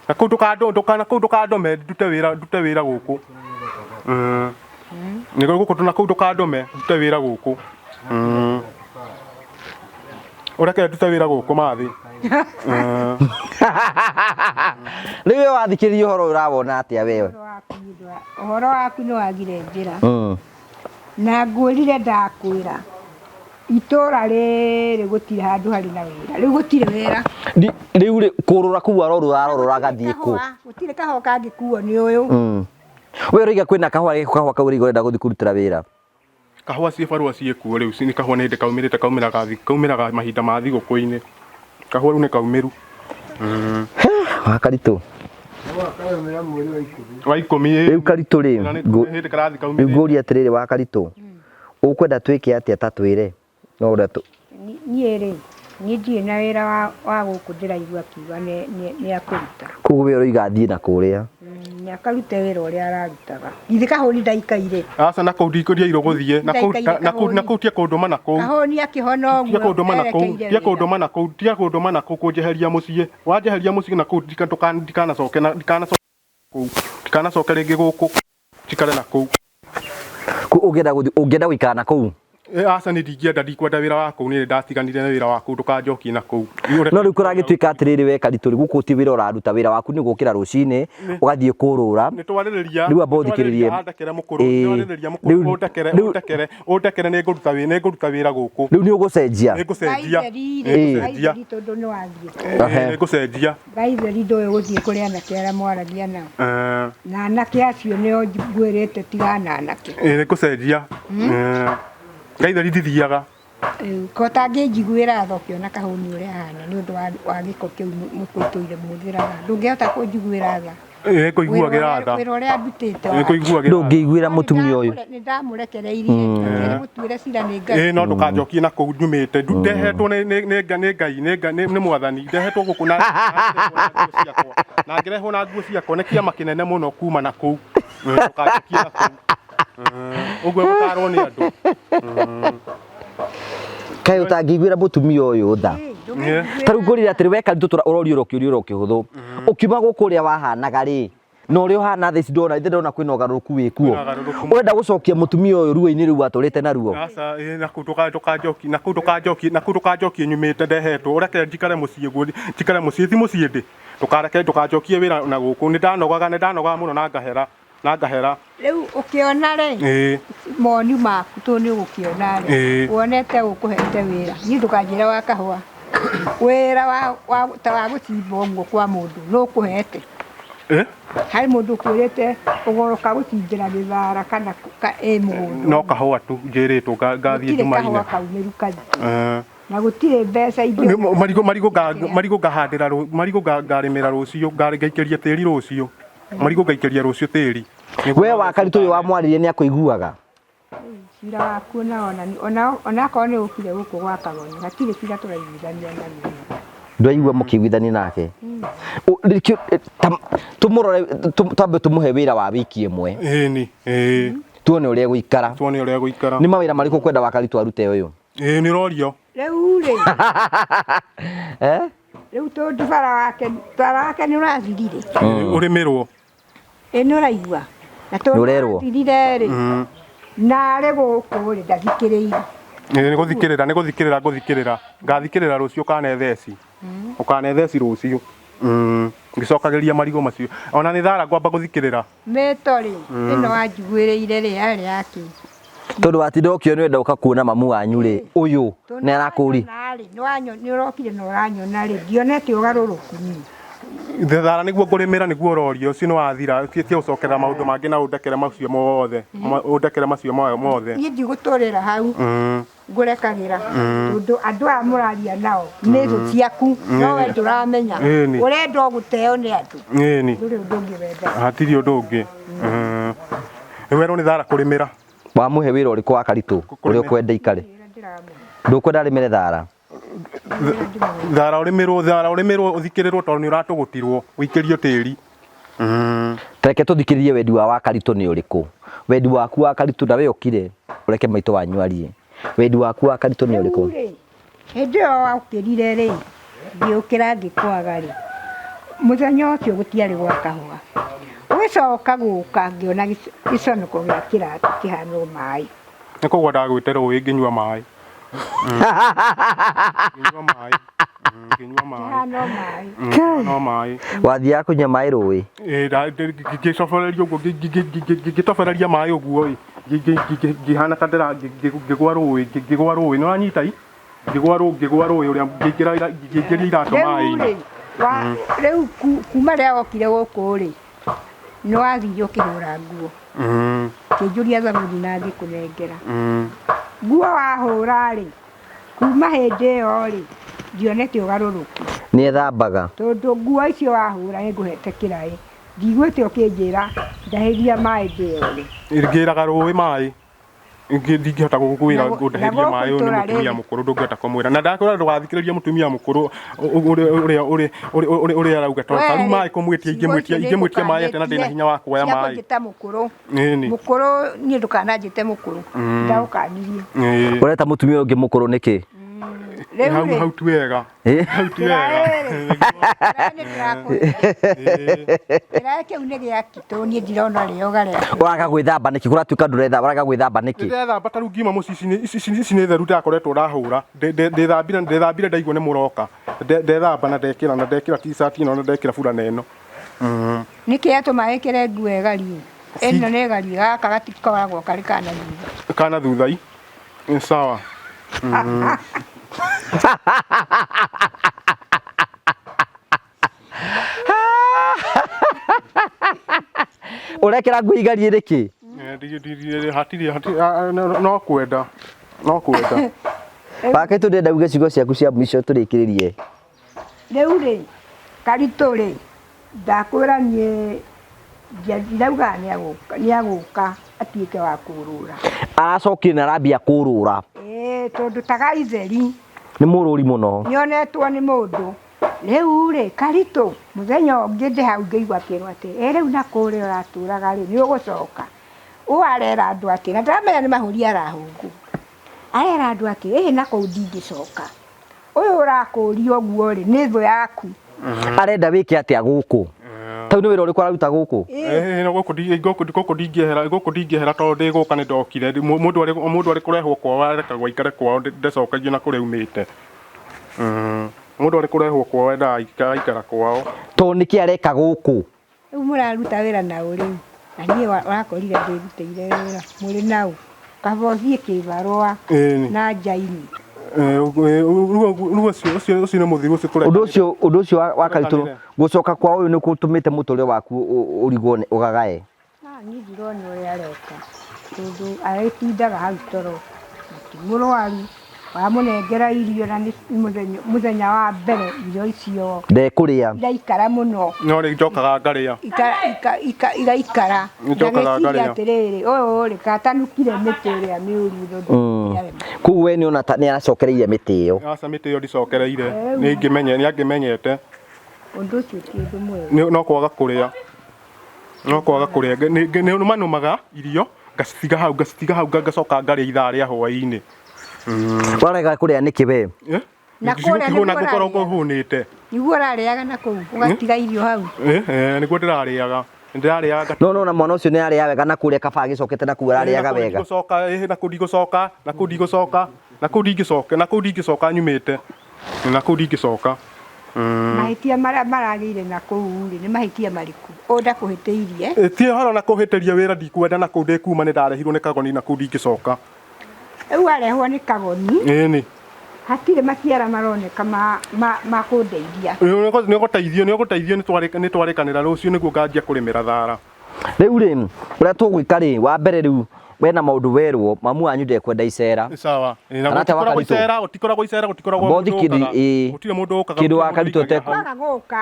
Na kũu ndũkandũ kũu ndũkandũme ndute wĩra ndute wĩra gũkũ. Nĩguo gũkũ na kũu ndũkandũme ndute wĩra gũkũ. Ũreke ndute wĩra gũkũ mathi. Rĩu we wathikĩrĩria ũhoro ũyũ ũrawona atĩa wewe? Ũhoro waku nĩ wagire njĩra. Na ngwĩrire ndakwĩra itũra rĩrĩ gũtirĩ handũ harĩ na wĩra. Rĩu gũtirĩ wĩra. Rĩu rĩ kũrũra kũu arorũra arorũra agathiĩ kũ? Gũtirĩ kahũa kangĩkuo nĩ ũyũ. We ũraiga kwĩna kahũa gĩkũ kahũa kau ũraiga ũrenda gũthiĩ kũrutĩra wĩra? Kahũa ciĩ barũa ciĩ kuo rĩu nĩ kahũa nĩ hĩndĩ kaumĩrĩte kaumĩraga kaumĩraga mahinda ma thigũkũ-inĩ. Kahũa rĩu nĩ kaumĩru. Wa Karitũ. Wa ikũmi. Rĩu Karitũ rĩ, hĩndĩ karathi kaumĩrĩte. Rĩu ngũrie atĩrĩrĩ wa Karitũ, ũkwenda twĩke atĩa ta twĩre? No ũrĩa tũ Niĩ rĩ, niĩ ndirĩ na wĩra wa gũkũ ndĩraigua akiuga nĩ akũruta. Koguo we ũroiga athiĩ na kũrĩa? Nĩ akarute wĩra ũrĩa ararutaga. Githĩ Kahũni ndaikaire? Aca na kũu ndikũriairwo gũthiĩ. Na kũu na kũu na kũu tiga kũndũma na kũu. Kahũni akĩhona ũguo Tiga kũndũma na kũu. Tiga kũndũma na kũu. Tiga kũndũma na kũu kũnjeheria mũciĩ. Wanjeheria mũciĩ na kũu ndikanacoke na ndikanacoke kũu. Ndikanacoke rĩngĩ gũkũ njikare na kũu. Ũngĩenda gũthiĩ ũngĩenda gũikara na kũu? Aca niĩ ndingĩenda ndikwenda wĩra wa kũu niĩ ndatiganire na wĩra wa kũu ndũkanjokie na kũu. No rĩu kũragĩtuĩka atĩrĩrĩ we Karitũ rĩ gũkũ ti wĩra ũraruta wĩra waku nĩ gũkĩra rũcinĩ ũgathiĩ kũrũra. Nĩ twarĩrĩria Rĩu amba ũthikĩrĩrie. Andekere mũkũrũ nĩ twarĩrĩria mũkũrũ ũndekere ũndekere ũndekere nĩ ngũruta wĩra nĩ ngũruta wĩra gũkũ. Rĩu nĩ ũgũcenjia? Nĩ ngũcenjia. Nĩ tondũ nĩ wathiĩ. Nĩ ngũcenjia. Thaa itheri ndũĩ gũthiĩ kũrĩ anake arĩa mwaragia nao. Na anake acio nĩo ngwĩrĩte tigana na anake. Ĩĩ nĩngũcenjia. Thaa itheri ndithiaga. Ko ũtangĩnjiguĩra tha ũkĩona kahũni ũrĩa ahana nĩ ũndũ wa gĩko kĩu mũtũire mũhũthĩraga. Ndũngĩhota kũnjiguĩra tha? Ĩĩ nĩngũiguagĩra tha. Wĩra ũrĩa ndutĩte. Nĩngũiguagĩra tha. Ndũngĩiguĩra mũtumia ũyũ. Nĩndamũrekereirie ngĩmwĩra mũtuĩre cira nĩ Ngai. Ĩĩ no ndũkanjokie na kũu nyumĩte. Ndehetwo nĩ nĩ Ngai nĩ mwathani. Ndehetwo gũkũ na ciakwa. Na ngĩrehwo na nguo ciakwa. Nĩ kĩama kĩnene mũno kuma na kũu. Ndũkanjokie na kũu. Ũguo gũtarwo nĩ andũ. Kaĩ ũtangĩiguĩra mũtumia ũyũ tha? Ta rĩu ngũrire atĩrĩ we Karitũ ũrorio oro kĩũria oro kĩhũthũ. Ũkiuma gũkũ ũrĩa wahanaga rĩ, na ũrĩa ũhana thaa ici ndona ithe ndona kwĩna ũgarũrũku wĩkuo. Ũrenda gũcokia mũtumia ũyũ ruo-inĩ rũu atũrĩte naruo? Aca, ĩĩ na kũu ndũkanjokie, na kũu ndũkanjokie, na kũu ndũkanjokie nyumĩte ndehetwo, ũreke njikare mũciĩ guo, njikare mũciĩ, ti mũciĩ ndĩ? Ndũkareke ndũkanjokie wĩra na gũkũ, nĩ ndanogaga, nĩ ndanogaga mũno na ngahera, na ngahera. Rĩu ũkĩona rĩ, Ĩĩ. moni maku tondũ nĩ ũgũkĩona rĩ, Ĩĩ. wonete ũkũhete wĩra, niĩ ndũkanjĩre wa kahũa, wĩra wa ta wa gũcimba ũguo kwa mũndũ nũ ũkũhete? Eh? Harĩ mũndũ ũkwĩrĩte ũgoka gũcimbĩra gĩthara kana ĩ mũgũnda? No kahũa tu njĩrĩtwo ngathiĩ Gũtirĩ Jumaine. kahũa kaumĩru kaingĩ. Eh. Na gũtirĩ mbeca ingĩ. Marigũ marigũ marigũ ngahandĩra marigũ ngarĩmĩra rũciũ ngaikĩria tĩri rũciũ. Marigũ ngaikĩria rũciũ tĩri. We wa Karitũ ũyũ wamwaririe nĩ akũiguaga? Cira waku ona onakorwo nĩ ũkire gũkũ gwa Kagonyo hatirĩ cira tũraiguithania naguo. Ndwaigua mũkĩiguithania nake? Tũmũrore twambe tũmũhe wĩra wa wiki ĩmwe. Ĩni, ĩĩ. Tuone ũrĩa egũikara. Tuone ũrĩa egũikara. Nĩ mawĩra marĩkũ ũkwenda Wakaritũ arute ũyũ? Ĩĩ nĩ ũrorio. Rĩu rĩ. Eh? Rĩu tondũ bara wake bara wake nĩ ũrathirire. Ũrĩmĩrwo. Ĩ nĩ ũraigua? Na tondũ Nĩũrerwo. ũrathirire rĩ. Narĩ gũkũ rĩ ndathikĩrĩire. Ĩĩ nĩ gũthikĩrĩra nĩ gũthikĩrĩra ngũthikĩrĩra. Ngathikĩrĩra rũciũ ũkane theci. Ũkane theci rũciũ. Ngĩcokagĩria marigũ macio. Ona nĩ thara ngwamba gũthikĩrĩra. Mĩto rĩ ĩno wanjiguĩrĩire rĩ yarĩ yakĩ? Tondũ watinda ũkĩona ũrenda ũka kuona mamu wanyu rĩ, ũyũ nĩ arakũri. Nĩ ũrokire na ũranyona rĩ, ndionete ũgarũrũku niĩ. Thara nĩguo ngũrĩmĩra nĩguo ũroria ũcio nĩ wathira tia gũcokerera maũndũ mangĩ na ũndekere macio mothe ũndekere macio mothe. Niĩ ndigũtũrĩra hau ngũrekagĩra tondũ andũ aya mũraria nao nĩ thũ ciaku no we ndũramenya ũrenda o gũteo nĩ andũ ndũrĩ ũndũ ũngĩ wendaga. Hatirĩ ũndũ ũngĩ. Nĩ werwo nĩ thara kũrĩmĩra. Wamũhe wĩra ũrĩkũ wa Karitũ ũrĩa ũkwenda ikare? Ndũkwenda arĩmĩre thara? Thara ũrĩmĩrwo, thara ũrĩmĩrwo ũthikĩrĩrwo tondũ nĩ ũratũgũtirwo ũikĩrio tĩri. Ta reke tũthikĩrĩrie wendi wa Wakaritũ nĩ ũrĩkũ. Wendi waku Wakaritũ na we ũkire ũreke maitũ wanyu arie. Wendi waku Wakaritũ nĩ ũrĩkũ? Rĩu rĩ, hĩndĩ ĩyo waũkĩrire rĩ, ngĩũkĩra ngĩkwaga rĩ, mũthenya ũcio gũtiarĩ gwa kahũa. Ũgĩcoka gũka ngĩona gĩconoko gĩa kĩratũ kĩhana o maĩ. Nĩ kũgwa ndagwĩte rũĩ ngĩnyua maĩ. Ngĩnyua maĩ. Ngĩnyua maĩ. Kĩhana o maĩ. Kĩhana o maĩ. Wathiaga kũnyua maĩ rũĩ? Ĩĩ, ngĩcoboreria ũguo, ngĩtobereria maĩ ũguo ĩ, ngĩhana ta ndĩra, ngĩgwa rũĩ, ngĩgwa rũĩ, nĩ ũranyita i? Ngĩgwa rũĩ, ngĩgwa rũĩ ũrĩa, ngĩingĩra, ngĩingĩria iratũ maĩ-inĩ. Rĩu rĩ, rĩu kuma rĩrĩa wokire gũkũ rĩ, nĩ wathire ũkĩhũra nguo. Ũkĩnjũria thabuni na ngĩkũnengera. Nguo wahũra rĩ, kuma hĩndĩ ĩyo rĩ, ndionete ũgarũrũku. Nĩ ethambaga. Tondũ nguo icio wahũra nĩ ngũhete kĩraĩ. Ndiguĩte ũkĩnjĩra ndahĩria maĩ ndĩyore. Ngĩraga rũĩ maĩ. Ndingĩhota gũkwĩra ngũndahĩrie maĩ ũyũ nĩ mũtumia mũkũrũ ndũngĩhota kũmwĩra. Na ndakwĩra ndũgathikĩrĩrie mũtumia mũkũrũ ũrĩa ũrĩa ũrĩa arauga tondũ ta rĩu maĩ kũmwĩtia ingĩmwĩtia ingĩmwĩtia maĩ atĩa na ndĩna hinya wa kuoya maĩ. Cia mũkũrũ. Mũkũrũ niĩ ndũkananjĩte mũkũrũ. Ndagũkanirie. Ũreta mũtumia ũngĩ mũkũrũ nĩkĩ? Hau hau ti wega. Hau ti wega. Kĩraĩ kĩu nĩ gĩa kitũ niĩ ndirona rĩoga rĩa. Ũraga gwĩthamba nĩkĩ? Kũratuĩka ndũrethamba, ũraga gwĩthamba nĩkĩ? Ndĩrethamba ta rĩu ngiuma mũciĩ ici ici ici nĩ theru ndakoretwo ndahũra. Ndĩthambire ndĩthambire ndaigua nĩ mũroka. Ndethamba na ndekĩra na ndekĩra t-shirt ĩno na ndekĩra burana ĩno. Nĩkĩ yatũma ĩkĩre nguo ĩgariĩ? Ĩno nĩ ĩgariĩ gaka gatikoragwo karĩ ka na thutha. Ka na thutha i. Sawa. Ũrekĩra nguo igariĩ nĩkĩ? Hatirĩ hatirĩ no kwenda no kwenda. Wakaitũ ndĩrenda uge ciugo ciaku cia mũico tũrĩkĩrĩrie. Rĩu rĩ, Karitũ rĩ, ndakwĩra niĩ ndiraugaga nĩagũka atuĩke wa kũũrũra. Aracokire na arambia kũũrũra. Ĩĩ tondũ ta Gaitheri. Nĩ mũrũri mũno. Nĩonetwo nĩ mũndũ. Rĩu rĩ, Karitũ, mũthenya ũngĩ ndĩ hau ngĩigua akĩrwo atĩ, ĩ rĩu na kũrĩa ũratũraga rĩ, nĩũgũcoka? Ũũ arera andũ atĩ, na ndĩramenya nĩ mahũri arahũngwo. Arera andũ atĩ, ĩhĩ na kũu ndingĩcoka. Ũyũ ũrakũria ũguo rĩ, nĩ thũ yaku. Arenda wĩke atĩa gũkũ? Tau nĩ wĩra ũrĩkũ araruta gũkũ? Eh, no gũkũ ndi gũkũ gũkũ ndingĩehera gũkũ ndingĩehera tondũ ndĩ gũka nĩ ndokire. Mũndũ arĩ mũndũ arĩ kũrehwo kwao arekagwo aikare kwao ndacokagio na kũrĩa aumĩte. Mũndũ arĩ kũrehwo kwao endaga aikara kwao. Tondũ nĩkĩ areka gũkũ? Rĩu mũraruta wĩra na ũ rĩu? Na niĩ wakorire ndĩrutĩire wĩra. Mũrĩ na ũ? Kaba ũthiĩ kĩbarũa na njaini. Rĩu ũcio ũcio nĩ mũthiru ũcio tũrekanĩre. Ũndũ ũcio ũndũ ũcio wa Karitũ gũcoka kwa ũyũ nĩ gũtũmĩte mũtũrĩre waku ũrigwo ũgagae? Niĩ ndirona ũrĩa areka tondũ agĩtindaga hau toro na ti mũrwaru, wamũnengera irio na nĩ mũthenya wa mbere irio icio Ndekũrĩa. iraikara mũno. No rĩ njokaga ngarĩa. Igaikara. Njokaga Ngagĩciria ngarĩa. atĩrĩrĩ, ũyũ rĩ katanukire mĩtĩ ĩrĩa mĩũru ĩno ndĩarema. Koguo we nĩ ũrona ta nĩ aracokereirie mĩtĩ ĩyo. Aca mĩtĩ ĩyo ndicokereire. Nĩ ingĩmenye nĩ angĩmenyete. Ũndũ ũcio ti ũndũ mwega. No kwaga kũrĩa. No kwaga kũrĩa. Nĩ nĩmanumaga irio. Ngacitiga hau, ngacitiga hau, ngacoka ngarĩa ithaa rĩa hwaĩ-inĩ. Warega kũrĩa nĩkĩ we? Eh? Na kũrĩa Ndigũkĩhũna, nĩguo ngũkorwo ũrarĩa. hũnĩte. Niguo ũrarĩaga na kũu ũgatiga irio hau. Eh, eh, nĩguo ndĩrarĩaga, ndĩrarĩaga. No na mwana ũcio nĩ arĩaga wega na kũrĩa kaba agĩcokete na kũu ararĩaga wega. Ndigũcoka, eh, na kũu ndigũcoka, na kũu ndigũcoka, na kũu ndingĩcoka, na kũu ndingĩcoka nyumĩte, na kũu ndingĩcoka. Mahĩtia marĩa maragĩire na kũu rĩ, nĩ mahĩtia marĩkũ? Ũũ ndakũhĩtĩirie. Eh, ti ũhoro na kũhĩtĩria wĩra, ndikwenda na kũu ndĩkuma, nĩ ndarehirwo nĩ kagoni, na kũu ndingĩcoka. Rĩu warehwo nĩ kagoni, Ĩni. hatirĩ maciara maroneka ma kũndeithia. Nĩ ũgũteithio, nĩ ũgũteithio, nĩ twarĩkanĩra rũciũ nĩguo nganjia kũrĩmĩra thara. Rĩu rĩ, ũrĩa tũgwĩka rĩ, wa mbere rĩu wena maũndũ werwo, mamu wanyu ndekwenda icera. Sawa. Na Kana atĩa gũtikoragwo Wakaritũ? icera, gũtikoragwo icera, gũtikoragwo Bothi mũndũ kĩndũ- ũkaga. ĩĩ. Gũtirĩ mũndũ ũkaga. Kĩndũ gũtirĩ mũndũ Wakaritũ ũikagia ũtekũ- hau. Kwaga gũka,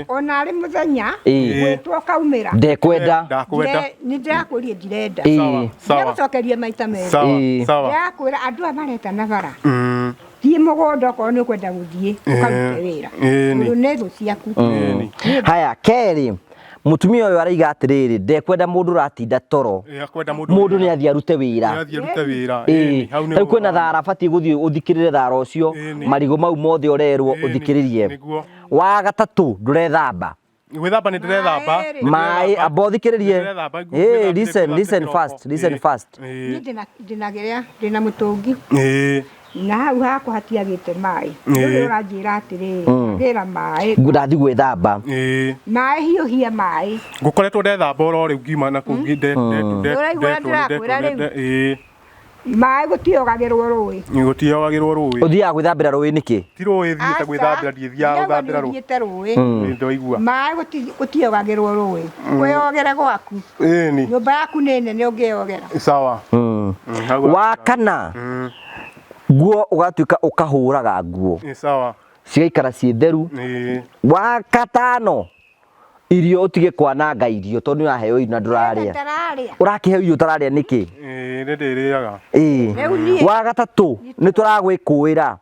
ona arĩ mũthenya, Ĩĩ. gwĩtwo ũkaumĩra. Ndekwenda. Ndakwenda. Nĩ ndĩrakũria ndirenda. Ĩĩ. Sawa. Ndĩragũcokeria maita merĩ. Sawa, Ĩĩ. sawa. Ndĩrakwĩra andũ aya mareta na bara. Mm. Thiĩ mũgũnda okorwo nĩ ũkwenda gũthiĩ ũkarute wĩra. Ĩĩ. Tondũ nĩ thũ ciaku. Ĩni. Haya, kerĩ, mũtumia ũyũ araiga atĩrĩrĩ, ndekwenda mũndũ ũratinda toro. Ĩĩ, akwenda mũndũ. Mũndũ nĩ athiĩ arute wĩra. Nĩ athiĩ arute wĩra. Ĩĩ. Ĩni, hau Rĩu kwĩna thara batiĩ gũthiĩ ũthikĩrĩre thara ũcio, Ĩni. marigũ mau mothe ũrerwo Ĩni, ũthikĩrĩrie. nĩguo. Wa gatatũ, ndũrethamba. Gwĩthamba nĩ ndĩrethamba. Maĩ-rĩ. Maĩ, amba ũthikĩrĩrie. Ndĩrethamba, Ĩĩ, ngwĩthambĩte listen, listen kĩroko. fast, listen Ĩĩ. fast. Niĩ Ĩĩ. ndĩna kĩrĩa, ndĩna mũtũngi. Ĩĩ. Na hau hakwa hatiagĩte maĩ. Ĩĩ. Rĩu ũranjĩra atĩrĩrĩ, gĩra maĩ. Ndathiĩ gwĩthamba. Ĩĩ. Maĩ hiũhia maĩ. Ngũkoretwo ndethamba oro rĩu ngiuma na kũu Ũraigua ndĩrakwĩra rĩu? Ĩĩ. Maĩ gũtiogagĩrwo rũĩ. Gũtiogagĩrwo rũĩ. Ũthiaga gwĩthambĩra rũĩ nĩkĩ? Ti rũĩ thiĩte Aca, gwĩthambĩra, ndiĩthiaga ndĩrauga gũthambĩra rũĩ. nĩũthiĩte rũĩ. Ĩĩ, Ndaigua. Maĩ gũtiogagĩrwo rũĩ. Wĩyogere gwaku. Ĩni. Nyũmba yaku nĩ nene ũngĩyogera. Sawa. Hau. Wa kana, nguo ũgatuĩka ũkahũraga nguo Ĩ, sawa. cigaikara ciĩ theru. Ĩĩ. Wa katano, irio ũtige kwananga irio tondũ nĩ ũraheo irio na ndũrarĩa. Ndararĩa. Ũrakĩheo irio ũtararĩa nĩkĩ? Ĩĩ, nĩ ndĩrĩaga. Ĩĩ. Rĩu niĩ- Wa gatatũ, nĩ tũragwĩkũĩra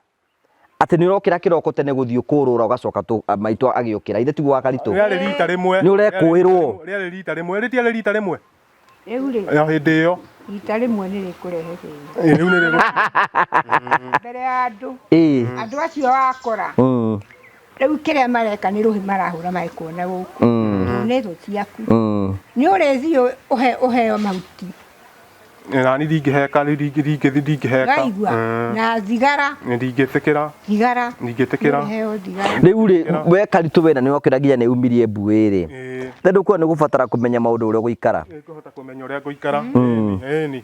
atĩ nĩ ũrokĩra kĩroko tene gũthiĩ kũrũra ũgacoka maitũ agĩũkĩra. Ithe tiguo Wakaritũ? Rĩarĩ rita rĩmwe. Nĩ ũrekũĩrwo. Rĩarĩ rita rĩmwe. Rĩtiarĩ rita rĩmwe. Rĩu rĩ, Ya hĩndĩ ĩyo. rita rĩmwe nĩ rĩkũrehe thĩna. Ĩĩ, rĩu nĩ rĩgũ. Mbere ya andũ, Ĩĩ. andũ acio wakora, rĩu kĩrĩa mareka nĩ rũhĩ marahũra magĩkuona gũkũ. Tondũ nĩ thũ ciaku. Nĩ ũrĩthiĩ ũheo mahuti. Na ni ndingĩheka, ndingĩheka. Ũraigua? Na thigara, Ndingĩtĩkĩra. thigara. Ndingĩtĩkĩra. Nĩ ũrĩheo thigara. Rĩu rĩ, we Karitũ wena nĩ wokĩra nginya nĩ umirie mbuĩ rĩ. Ĩĩ. Tondũ kuo nĩ gũbatara kũmenya maũndũ ũrĩa ũgũikara. Nĩngũhota kũmenya ũrĩa ngũikara. Ĩni, ĩni.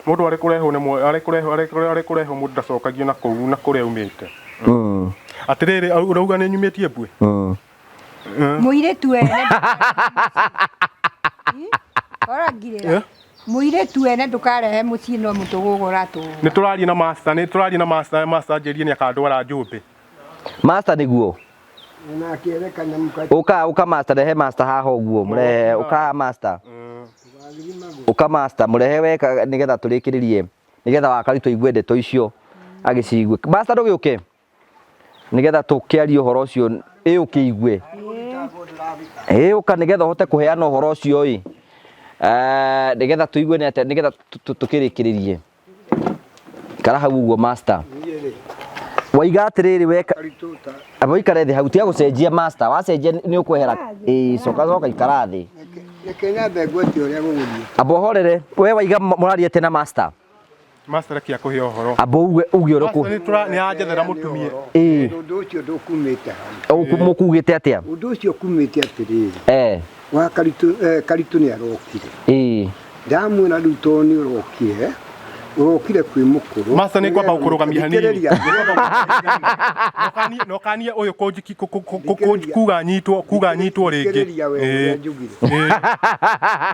Mũndũ arĩ kũrehwo nĩ arĩ kũrehwo, arĩ kũrehwo mũndũ ndacokagio na kũu na kũrĩa aumĩte. Atĩrĩrĩ, ũrauga nĩ nyumĩtie mbuĩ? Mũirĩtu wene. Ũrangirĩra. Mũirĩtu wene ndũkarehe mũciĩ no mũtũgũgũ ũratũgũga. Nĩ tũraria na master, nĩ tũraria na master, master anjĩrire nĩ akandwara Njũmbĩ. Master nĩguo. Ũka, ũka master, rehe master haha ũguo, mũrehe, ũka haha master. Ũka master, mũrehe weka nĩgetha tũrĩkĩrĩrie, nĩgetha Wakaritũ aigue ndeto icio agĩcigue. Master ndũgĩũke nĩgetha tũkĩarie ũhoro ũcio, ĩ ũkĩigue. Ĩ ũka nĩgetha ũhote kũheana ũhoro ũcio ĩ. Nĩgetha tũigue nĩ atĩa, nĩgetha tũkĩrĩkĩrĩrie. Ikara hau ũguo master. Waiga atĩrĩrĩ weka amba ũikare thĩ hau, tiga gũcenjia master, wacenjia nĩ ũkwehera. Ĩĩ, coka coka ikara thĩ. Reke nyambe ngwetie ũrĩa gũgũthiĩ. Amba ũhorere, we waiga mũraria atĩa na master? Master reke akũhe ũhoro. Amba uge uge ũrĩa Master nĩ anjethera mũtumia. Ĩĩ. Ũndũ ũcio ndũkumĩte hau. Mũkugĩte atĩa? Ũndũ ũcio ũkumĩte atĩrĩrĩ. Wa Karitũ, Karitũ nĩ arokire. Ĩĩ. Ndamwĩra rĩu tondũ nĩ ũrokire, ũrokire kwĩ mũkũrũ. Master nĩ ngwamba gũkũrũgamia hanini. Thikĩrĩria. Nokanie ũyũ kuga nyitwo, kuga nyitwo rĩngĩ. Thikĩrĩria we ũrĩa njugire.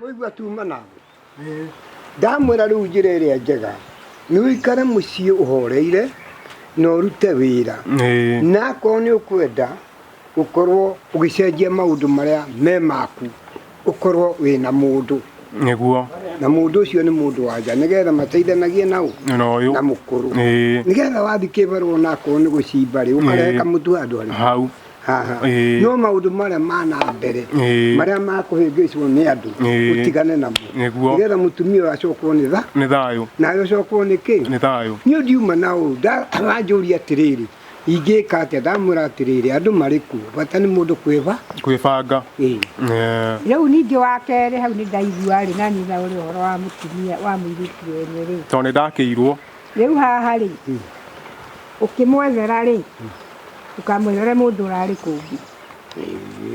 Mũigua tuma nawe. Ndamwĩra rĩu njĩra ĩrĩa njega nĩ ũikare mũciĩ ũhoreire na ũrute wĩra. Na akorwo nĩ ũkwenda ũkorwo ũgĩcenjia maũndũ marĩa me maku, ũkorwo wĩna mũndũ. Nĩguo. Na mũndũ ũcio nĩ mũndũ wa nja nĩgetha mateithanagie na ũ? Na ũyũ. Na mũkũrũ. Ĩĩ. Nĩgetha wathiĩ kĩbarũa ona akorwo nĩ gũcimba rĩ, ũkarehe kamũtu handũ harĩ. Hau. Haha. Ĩĩ. No maũndũ marĩa ma na mbere Ĩĩ. marĩa makũhĩngĩcwo nĩ andũ Ĩĩ. ũtigane namo Nĩguo. nĩgetha mũtumia ũyũ acokwo nĩ tha Nĩ thayũ. Nawe ũcokwo nĩ kĩ? Nĩ thayũ. Niĩ ndiuma na ũũ aranjũria atĩrĩrĩ, ingĩka atĩa? Ndamwĩra atĩrĩrĩ, andũ marĩ kuo, bata nĩ mũndũ kwĩba Kwĩbanga. Ĩĩ. Eh. Rĩu ningĩ wa kerĩ hau nĩ ndaigua rĩ, na niĩ na ũrĩ ũhoro wa mũtumia wa mũirĩtu wene rĩ. Tondũ nĩ ndakĩirwo. Rĩu haha rĩ, ũkĩmwethera rĩ, ndũkamwethere mũndũ ũrarĩ kũngĩ.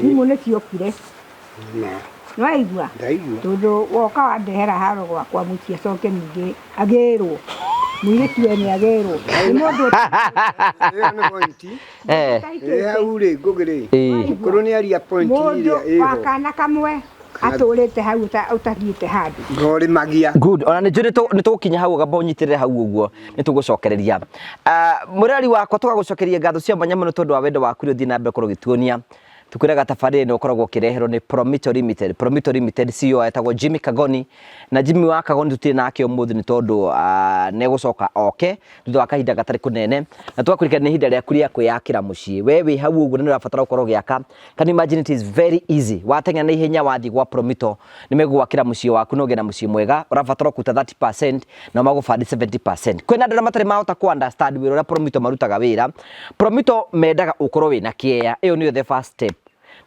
Thimũ nĩ ciokire. Na. Nĩwaigua? Ndaigua. Tondũ woka wandehera haro gwakwa mũciĩ acoke ningĩ agĩrwo. Mũirĩtu wene agĩrwo. Nĩ mũndũ Ĩyo nĩ point. Eh. Ĩ hau rĩ, Ngũgĩ rĩ. Ĩĩ. Mũkũrũ nĩ aria point Mũndũ ĩrĩa wa ĩho. kana kamwe atũrĩte hau ũtathiĩte handũ. Ngorĩmagia. Good. Ona nĩ njũĩ nĩ tũgũkinya hau gamba ũnyitĩrĩre hau ũguo nĩ tũgũcokereria. Ah, mũreri wakwa tũgagũcokeria ngatho cia mwanya mũno tondũ wa wendo waku ũrĩa ũthiĩ na mbere gũkorwo ũgĩtuonia. Tukwĩraga tabarĩra ĩno ũkoragwo ũkĩreherwo nĩ Promito Limited. Promito Limited CEO etagwo Jimmy Kagoni. Na Jimmy wa Kagoni tũtirĩ nake ũmũthĩ nĩ tondũ nĩ egũcoka oke thutha wa kahinda gatarĩ kũnene. Na tũgakũririkania nĩ ihinda rĩaku rĩa kwĩyakĩra mũciĩ. We wĩ hau ũguo na nĩ ũrabatara gũkorwo ũgĩaka. Can you imagine it is very easy. Wateng'era na ihenya wathiĩ gwa Promito nĩ megũgwakĩra mũciĩ waku na ũgĩe na mũciĩ mwega. Ũrabatara kũruta 30% nao magũbandi 70%. Kwĩna andũ arĩa matarĩ mahota kũ understand wĩra ũrĩa Promito marutaga wĩra. Promito mendaga ũkorwo wĩna kĩea, ĩyo nĩyo the first step.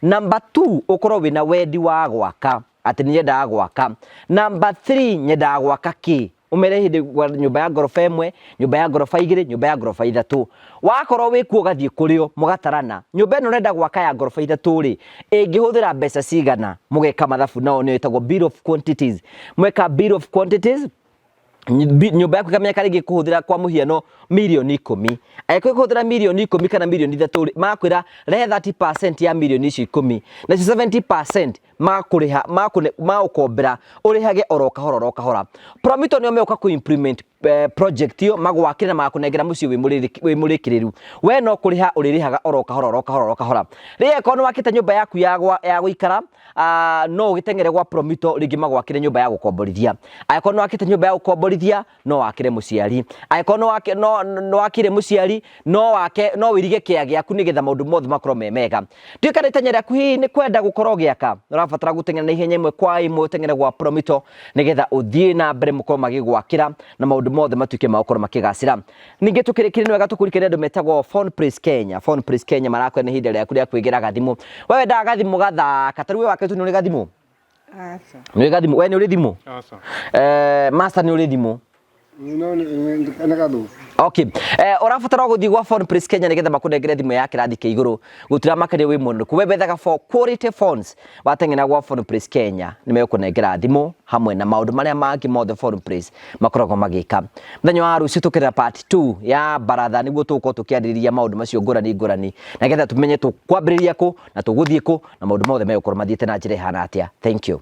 Number 2, ũkorwo wĩna wendi wa gwaka, atĩ nĩ nyendaga gwaka. Number 3, nyendaga gwaka kĩ? Ũmere hĩndĩ nyũmba ya ngoroba ĩmwe, nyũmba ya ngoroba igĩrĩ, nyũmba ya ngoroba ithatũ. Wakorwo wĩ kuo ũgathiĩ kũrĩ o, mũgatarana. Nyũmba ĩno ũrenda gwaka ya ngoroba ithatũ rĩ, ĩngĩhũthĩra mbeca cigana? Mũgeka mathabu nao nĩyo ĩtagwo bill of quantities. Mweka bill of quantities, nyũmba yaku ĩkamenyeka rĩngĩ kũhũthĩra kwa mũhiano mirioni ikũmi. Angĩkorwo ĩkũhũthĩra mirioni ikũmi kana mirioni ithatũ rĩ, magakwĩra rehe 30% ya mirioni icio ikũmi, nacio 70% magakũrĩha, magũkombera ũrĩhage oro kahora oro kahora. Promito nĩo megũka kũ implement project ĩyo, magwakĩre na magakũnengera mũciĩ wĩ mũrĩkĩrĩru. We no kũrĩha ũrĩrĩhaga oro kahora oro kahora oro kahora. Rĩrĩa angĩkorwo nĩ wakĩte nyũmba yaku ya gũikara, no ũgĩteng'ere gwa Promito rĩngĩ magwakĩre nyũmba ya gũkomborithia. Angĩkorwo nĩ wakĩte nyũmba ya gũkomborithia, no wakĩre mũciari. Angĩkorwo nĩ wakĩire mũciari, no wake, no wĩirige kĩea gĩaku nĩgetha maũndũ mothe makorwo me mega. Ndiũĩ kana itanya rĩaku hihi nĩ kwenda gũkorwo ũgĩaka, ũrabatara gũteng'era na ihenya ĩmwe kwa ĩmwe ũteng'ere gwa Promito nĩgetha ũthiĩ na mbere mũkorwo magĩgwakĩra na maũndũ mothe matuĩke ma gũkorwo makĩgacĩra. Ningĩ tũkĩrĩkĩria nĩ wega tũkũririkanie andũ metagwo Phone Place Kenya. Phone Place Kenya marakwĩra nĩ ihinda rĩaku rĩa kwĩgĩra gathimũ. We wendaga gathimũ gathaka, ta rĩu we wakĩtu nĩ ũrĩ gathimũ? Aca. Nĩ ũrĩ gathimũ? We nĩ ũrĩ thimũ? Aca. Master nĩ ũrĩ thimũ? No, nĩ gathũku. Okay. Ũrabatara gũthiĩ gwa Phone Place Kenya nĩgetha makũnengere thimũ ya kĩrathi kĩa igũrũ. Gũtiramakania wĩ mũndũ. We wethaga for quality phones. Wateng'era gwa Phone Place Kenya nĩ megũkũnengera thimũ hamwe na maũndũ marĩa mangĩ mothe Phone Place makoragwo magĩka. Mũthenya wa rũciũ tũkĩrĩra part 2 ya baratha nĩguo tũgũkorwo tũkĩarĩrĩria maũndũ macio ngũrani ngũrani nĩgetha tũmenye tũkwambĩrĩria kũ na tũgũthiĩ kũ na maũndũ mothe megũkorwo mathiĩte na njĩra ĩhana atĩa. Thank you.